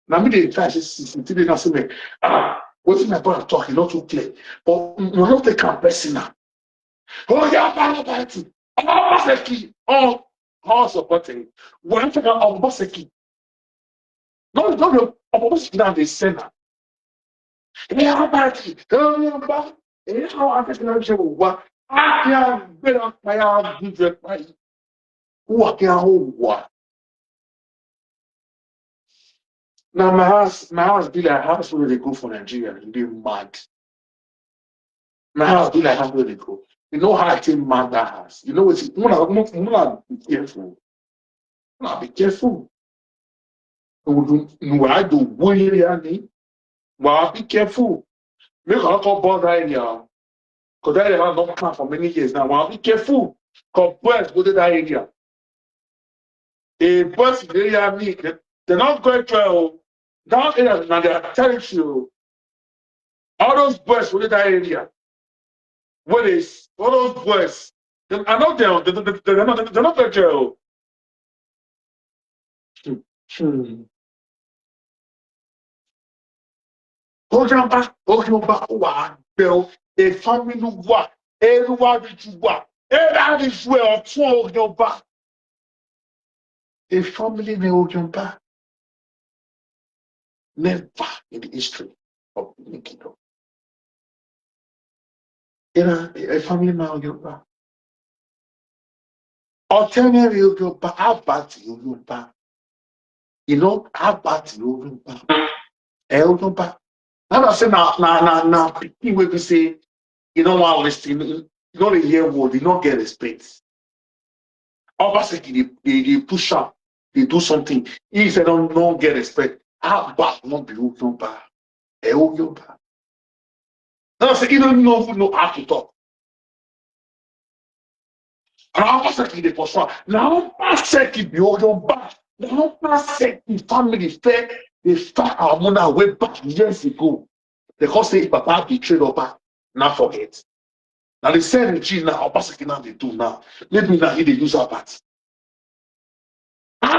Now me dey try say, "See, see, see, they not see me. Ah, wetin my brother talk, e not too clear." But we not take am personal. Oh, yeah, Obaseki. Oh, Obaseki. Oh, oh, supporting. When I take am Obaseki. No, no, no. Obaseki now dey send am. Yeah, Obaseki. Oh, yeah, Obaseki. Yeah, how I take am say wa. Ah, yeah, better fire, good fire. Who are they? Who are? Now my house, my house be like house where they go for Nigeria. You dey mad. My house be like house where they go. You know how I take mad that house. You know what? Muna, muna, muna be careful. Muna be careful. Nuwa do worry yani. Wa be careful. Make I not come burn that area. Because that area not come for many years now. Wa be careful. Because boys go to that area. A boys in the area need, they, they not going to, that area na their territory. All those boys go to that area. What is, all those boys? They are not there. They, they, they, they're not, they're not going to. Hmm. Ojamba, Ojamba, wa bell, a family wa, a wa wa, a wa wa, ọ̀tún Ojamba. A family name Ojamba. Never in the history of Benin Kingdom. You know, a family name Ojamba. Alternative Ojamba, how about Ojamba? You know, how about Ojamba? Eh, Ojamba. Now I say, now, now, now, now, people will be say, you know what, listen, you know, they hear word, you don't get respect. Obaseki, they, they, they push up, they do something. He said, "Don't, don't get respect." How about not be Ojamba? Eh, Ojamba. Now I say, you don't know who know how to talk. And Obaseki dey pursue. Now Obaseki be Ojamba. Now Obaseki family fair. They fire our mother way back years ago. They call say Papa betrayed Oba. Now forget. Now they send the G now. Obaseki now they do now. Maybe now he dey use our part.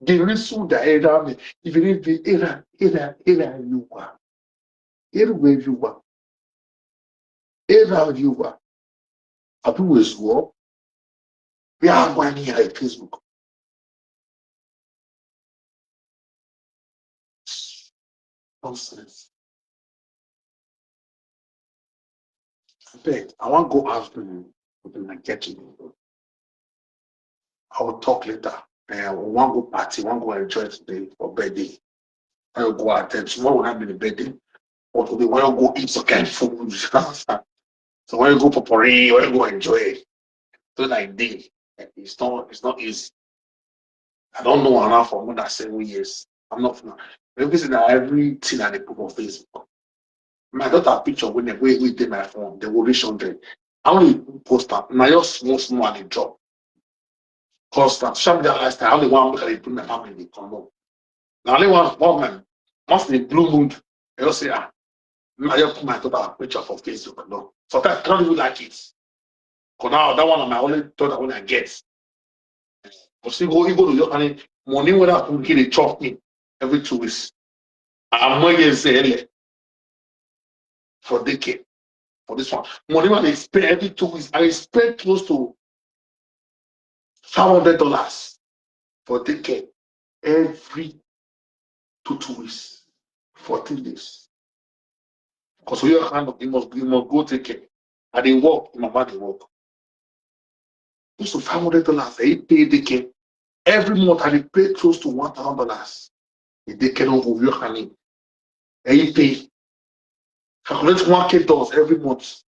The reason that era me, if you read the era, era, era you are, era where you are, era you are, I do as well. We are going here at Facebook. Nonsense. Abeg, I wan go ask them, but I get to. I will talk later. Eh, I wan go party, wan go enjoy today for birthday. I go attend. Tomorrow will not be the birthday, but we wan go eat some kind food. So when you go potpourri, when you go enjoy, so like day, it's not, it's not easy. I don't know around for more than seven years. I'm not. Everything that, everything that they put on Facebook. My daughter picture when they wait with my phone, they will reach hundred. I only post that. Now your small small and they drop. Cause that social media lifestyle, I only want look at it, put my family in the condom. Now only one one man, once in a blue mood, they will say, ah, now you put my daughter picture for Facebook. No. Sometimes I don't even like it. Cause now that one of my only daughter when I get. But see, go, you go to your money when I can get a chop me every two weeks. I'm not yet say for daycare for this one. Money when they spend every two weeks, I spend close to five hundred dollars for daycare every two two weeks, fourteen days. Because we are kind of you must you must go take care. I dey work, my man dey work. Close to five hundred dollars, I pay daycare. Every month I dey pay close to one thousand dollars. The daycare don't go your honey. I pay. Calculate one K dollars every month.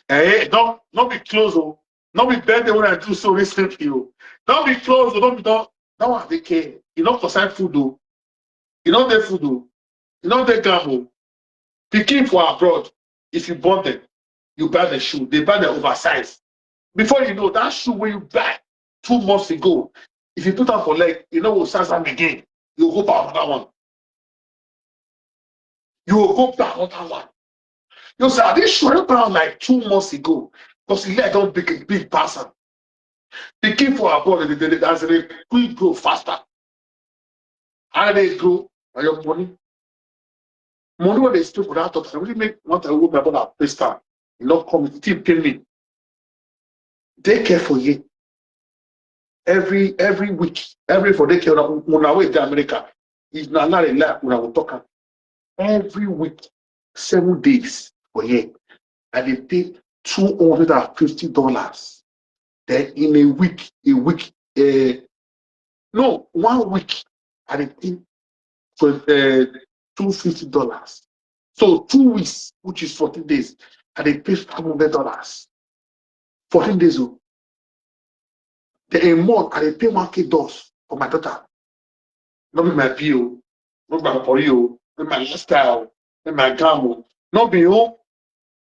Eh, don't not be close, oh. Not be birthday when I do so recently, oh. Don't be close, oh. Don't be don't that one they care. You know, concern food, though. You know the food, though. You know the gamble. Picking for abroad. If you bought them, you buy the shoe. They buy the oversize. Before you know, that shoe where you buy two months ago, if you put on for leg, you know what size am again. You go buy another one. You will go buy another one. You say, I did shoe I buy am like two months ago. Because the leg don't big big pass am. Picking for abroad, they, they, they, as they quick grow faster. How they grow? Are your money? Money what they spend for that talk. I really make one time with my brother pay star. You know, come, it still pay me. Daycare for here. Every every week, every for daycare, una una wey dey America, if na lie lie, una go talk am. Every week, seven days for here, I dey pay two hundred and fifty dollars. Then in a week, a week, uh, no, one week, I dey pay for uh, two fifty dollars. So two weeks, which is fourteen days, I dey pay five hundred dollars. Fourteen days o. Then a month, I dey pay one K dollars for my daughter. No be my P O, no be my P O, no be my lifestyle, no be my gamo, no be who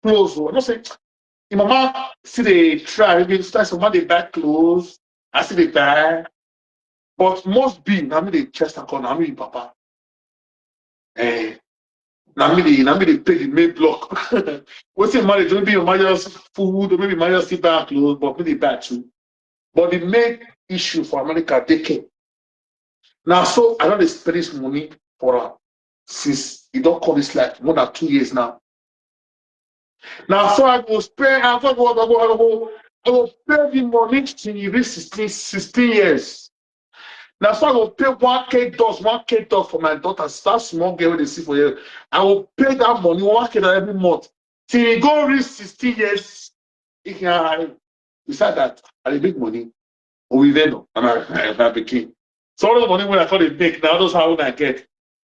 clothes o. I know say im mama still dey try, maybe sometimes mama dey buy clothes, I still dey buy. But most be na me dey chest and call, na me be papa. Eh, na me dey na me dey pay the main block. Wetin marriage, maybe your marriage food, or maybe marriage still buy clothes, but me dey buy too. But the main issue for America, daycare. Now, so I don't spend this money for her since it don't call this life more than two years now. Now, so I go spend, I go, I go, I go, I go, I go pay the money till you reach sixteen, sixteen years. Now, so I go pay one K dollars, one K dollars for my daughter, that small girl wey dey see for here. I will pay that money, one K dollars every month, till he go reach sixteen years. He can, beside that, I dey make money. Owive no, and I, I, I became. So all the money wey I call dey make, now those how I get.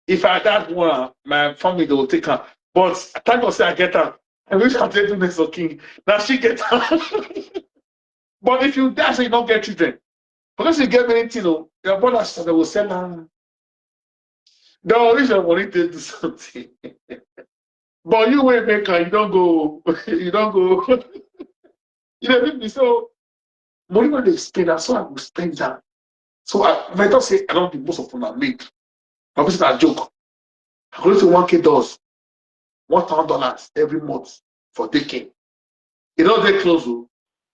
If I that one, my family dey go take am. But thank God say I get am. I wish I take do next for king. Now she get am. But if you die, say you don't get children, because you get many things, oh, your brother sister dey go sell am. Dem go use your money take do something. But you wey make am, you don go, you don go. You dey make me so money wey dey spend, na so I go spend am. So I, if I talk say I don be most of una make, na be say na joke. I go say one K dollars, one thousand dollars every month for daycare. E don dey clothes o,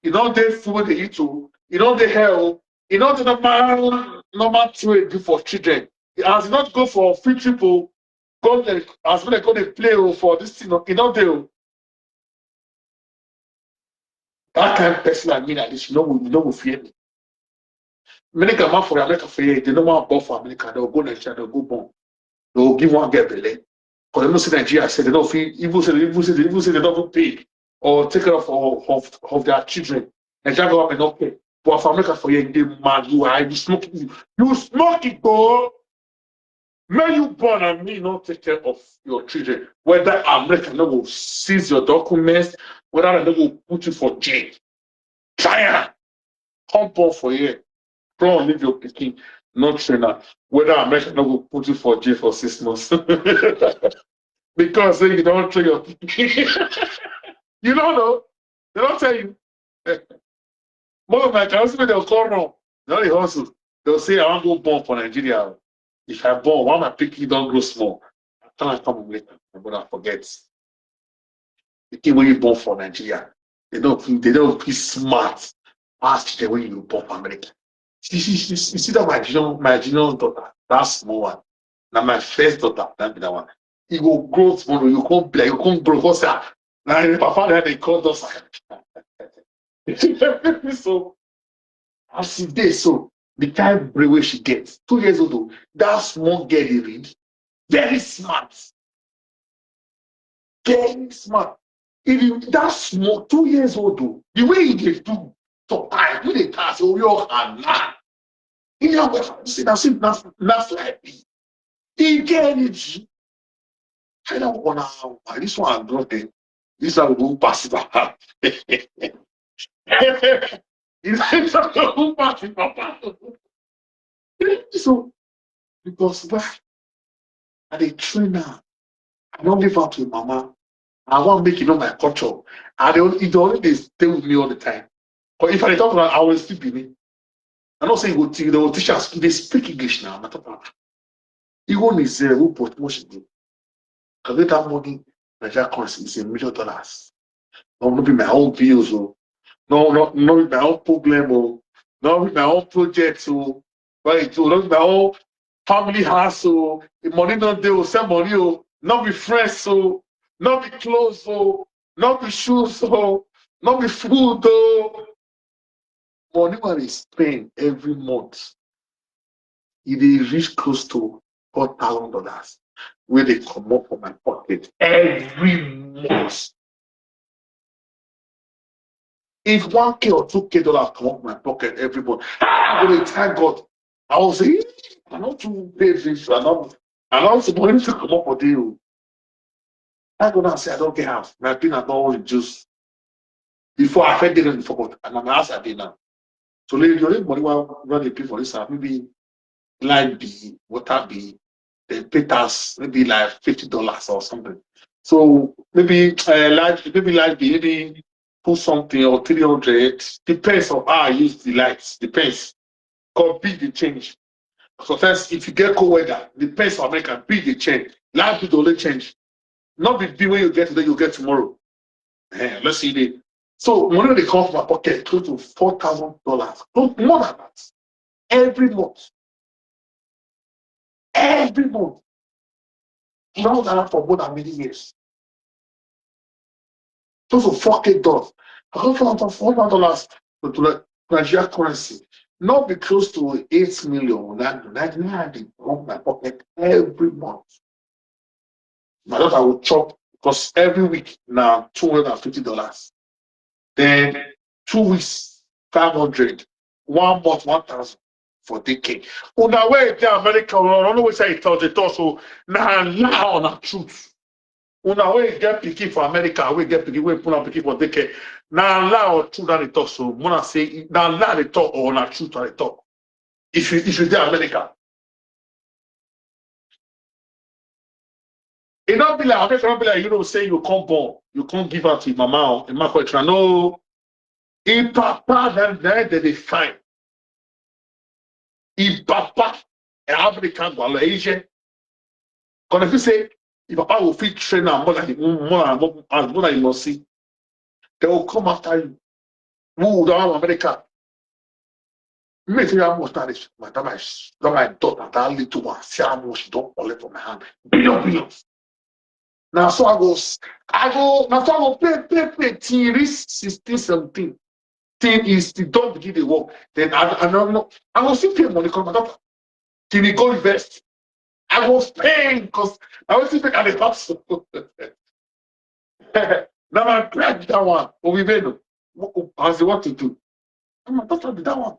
e don dey food wey dey eat o, e don dey hair o, e don dey normal normal thing wey do for children. As e don go for field trip o, go dey, as when dem go dey play o for this thing o, e don dey o. That kind person like me like this, you no go, you no go fear me. Many grandma for America for here, they no wan born for America, they go Nigeria, they go born. They go give one girl belle. Because they know say Nigeria say they don't feel, even say, even say, even say they don't pay or take care of, of, of their children. Nigeria government no pay. But for America for here, they mad, you are, you smoke, you, you smoke it, go. May you born and me not take care of your children. Whether America no go seize your documents, whether they no go put you for jail. Try am. Come born for here. Come leave your pikin, no train am. Whether America no go put you for jail for six months. Because say you don train your pikin. You don't know. They don't tell you. Most of my countrymen, they'll come wrong. They only hustle. They'll say, "I wan go born for Nigeria. If I born, why my pikin don grow small?" I tell am come America, my brother forget. The thing wey you born for Nigeria, they don't feel, they don't feel smart as children wey you born for America. See, see, see, see, see that my junior, my junior daughter, that small one. Na my first daughter, that be that one. E go grow small, you come be like, you come grow, come say, "Ah, na your papa na dey call us." So, as e dey so, the kind brain wey she get, two years old o, that small girl dey read, very smart. Very smart. If you, that small, two years old o, the way e dey do, sometimes we dey pass, oh, your hand na. You know, see, na, see, na, na so I be. E get energy. I don't wanna, this one, I don't think. This one go pass it. This one go pass it, papa. So, because why? I dey train her. I don leave her to mama. I wan make you know my culture. I dey only, e dey only dey stay with me all the time. But if I dey talk to her, I will speak Benin. I know say you go teach, they will teach her, they speak English now. I talk about, even is there who put much in. Calculate that money, Nigeria currency is a million dollars. No, no be my own bills o. No, no, no be my own problem o. No be my own project o. Right o, no be my own family house o. The money no dey o, send money o. No be friends o. No be clothes o. No be shoes o. No be food o. Money wey I dey spend every month, e dey reach close to four thousand dollars wey dey comot for my pocket every month. If one K or two K dollars comot for my pocket every month, ah, I go dey thank God. I go say, "Ee, I no too pay this, I no, I no suppose to comot for there o." I go now say I don get house, my pin I don reduce. Before I fit dey rent before, but na my house I dey now. So the only money wey I dey pay for this house, maybe light bill, water bill, then pay tax, maybe like fifty dollars or something. So maybe uh, light, maybe light bill, maybe put something or three hundred. Depends on how I use the lights. Depends. Cause bill dey change. Sometimes if you get cold weather, depends on America, bill dey change. Light bill dey only change. Not the bill wey you get today, you get tomorrow. Eh, let's see the. So money dey come from my pocket close to four thousand dollars, close more than that, every month. Every month. Now that for more than many years. Close to four K dollars. I go four thousand dollars to, to Nigeria currency. Not be close to eight million or nine million. Nine million dey come my pocket every month. My daughter will chop because every week now two hundred and fifty dollars. Then two weeks, five hundred. One month, one thousand for daycare. Una wey dey America, una no know wetin I talk, dey talk so na lie or na truth. Una wey get pikin for America, wey get pikin, wey put am pikin for daycare, na lie or truth that dey talk so. Una say na lie dey talk or na truth that dey talk. If you, if you dey America, e no be like America, no be like Europe say you come born, you come give am to your mama or your mama. No, im papa na na dem dey find. Im papa, e African gwalo, e je. Because if you say, if papa go fit train am more than, more than, more than you must see, they will come after you. Who would have America? Me tell you how much that is. My time I s-, that my daughter, that little one, see how much she don collect from my hand. Billion, billion. Now so I go, s-, I go, now so I go pay, pay, pay till reach sixteen, seventeen. Till he still don begin dey work. Then I, I don't know. I go still pay money come my daughter. Till he go invest. I go pay because I will still make an hustle. Now my pride be that one. But we may know. As they want to do. I'm not talking that one.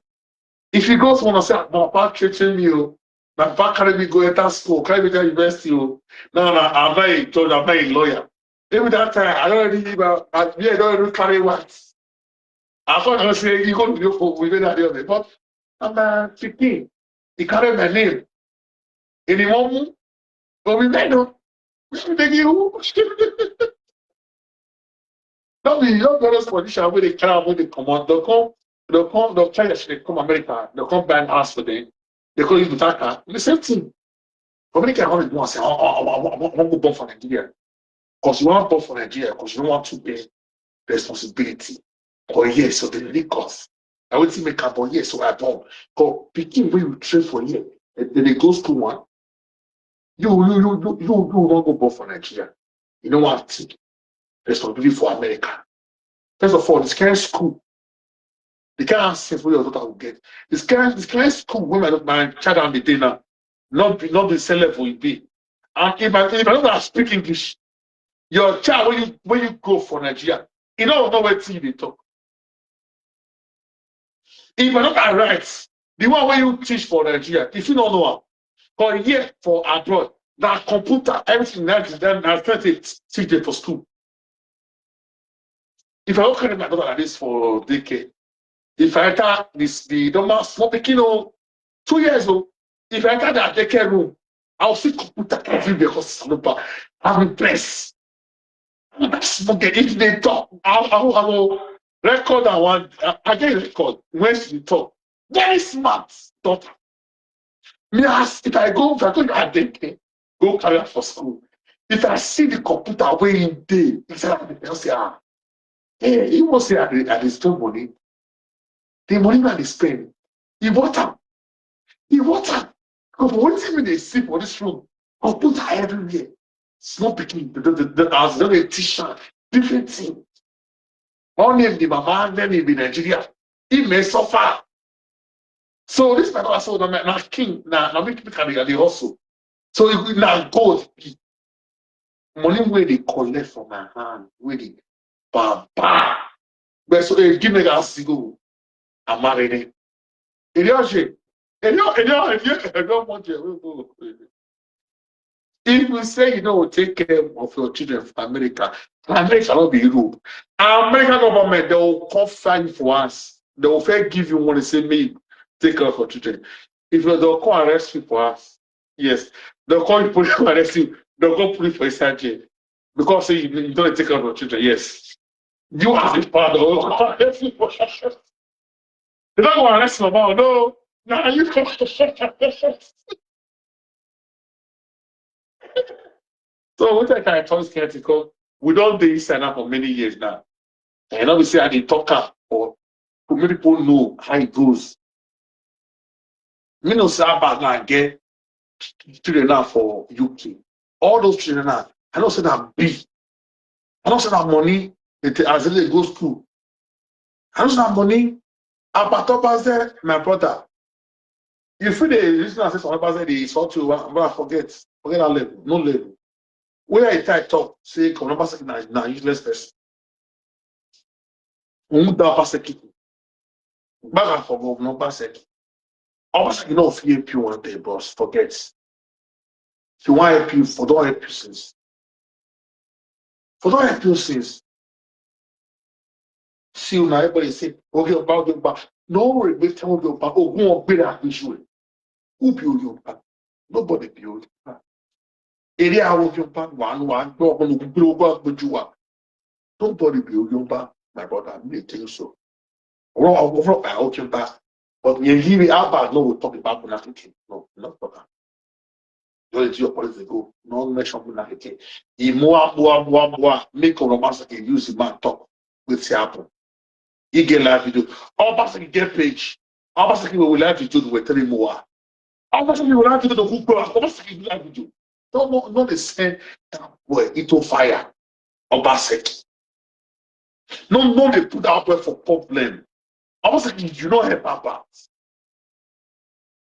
If you go someone and say, "Ah, my papa treating me, oh, my papa carry me go enter school, carry me go university, oh." Now, now I'm not a judge, I'm not a lawyer. Even that time, I don't really, I, I, yeah, I don't really carry what. I thought I was saying, "You go to your phone, we made that the other." But I'm a chicken. He carry my name. In the moment, but we made no. We should take you. No be, no be all those politicians wey dey carry am, wey dey comot, dem come, dem come, dem try to come America, dem come buy house for them. Dem come use better car. The same thing. But America, I want to do and say, "I, I, I, I, I want to go born for Nigeria." Because you want born for Nigeria, because you don't want to pay responsibility. But yes, so they really cost. I will still make am, but yes, so I born. Because pikin wey you train for here, they, they go school one. You, you, you, you, you, you wan go born for Nigeria. You no wan take responsibility for America. First of all, this kind of school, the kind of access wey your daughter will get, this kind, this kind of school wey my, my child am dey dey now, not be, not be same level e be. And if I, if I don't speak English, your child wey you, wey you go for Nigeria, e no know wetin you dey talk. If I don't write, the one wey you teach for Nigeria, if you don't know am, for here for abroad, na computer, everything na, na, na first dey teach them for school. If I go carry my daughter like this for daycare, if I enter this, the normal small pikin, oh, two years old, if I enter that daycare room, I'll see computer everywhere because it's no, I'm impressed. That small girl, if they talk, I, I, I will record that one. I, I get record when she talk. Very smart daughter. Me ask, if I go, if I go to her daycare, go carry her for school. If I see the computer wey e dey inside of the, I say, "Ah, hey, you must say I dey, I dey spend money." The money wey I dey spend, e worth am. E worth am. Because for wetin we dey see for this room, computer everywhere. Small pikin, the, the, the, the, as they dey teach am, different thing. One name be mama, then e be Nigeria. He may suffer. So this my brother, so na, na king, na, na make people can dey hustle. So if na gold, money wey dey collect for my hand, wey dey baba. But so if give me that sigo, I'm married. If you say, if you, if you, if you, if you want to, if you say you know take care of your children for America, America not be Europe. American government, they will come find for us. They will first give you money, say me take care of your children. If you don't come arrest you for us, yes, they'll call you police to arrest you. They'll go put you for inside jail because say you, you don't take care of your children. Yes, you as a father, they'll come arrest you for us. They don't go arrest you, no. Now you. So what I can tell you, we don't dey inside now for many years now. And obviously, I dey talk am for to make people know how it goes. Me know say Abba now get children now for U K. All those children now, I know say na big. I know say na money they take as they go school. I know say na money. Abba Topa say, my brother, you feel the reason I say some people say they insult you, but I forget, forget that level, no level. Where I try talk, say Governor Obaseki na, na useless person. Who that Obaseki? Back and for Governor Obaseki. Obaseki no fit help you one day, boss. Forget. If you want help you, for don't help you since. For don't help you since. See, now everybody say, okay, about the back. No, we tell you about Ogun Ogbera issue. Who be Oyoba? Nobody be Oyoba. Area Oyoba, one, one, no, no, no, no, no, no, no, nobody be Oyoba, my brother. Me tell you so. Wrong, wrong, wrong, I Oyoba. But you hear me, Abba, no, we talk about Bonakeke. No, not about that. Just do your politics go. No mention Bonakeke. He more, more, more, more. Make Obaseki use the man talk. Wetin happen? He get live video. Obaseki get page. Obaseki will live video. We tell him more. Obaseki will live video. Obaseki will live video. No, no, no, they send that boy into fire. Obaseki. No, no, they put that boy for problem. Obaseki, you know help Abba.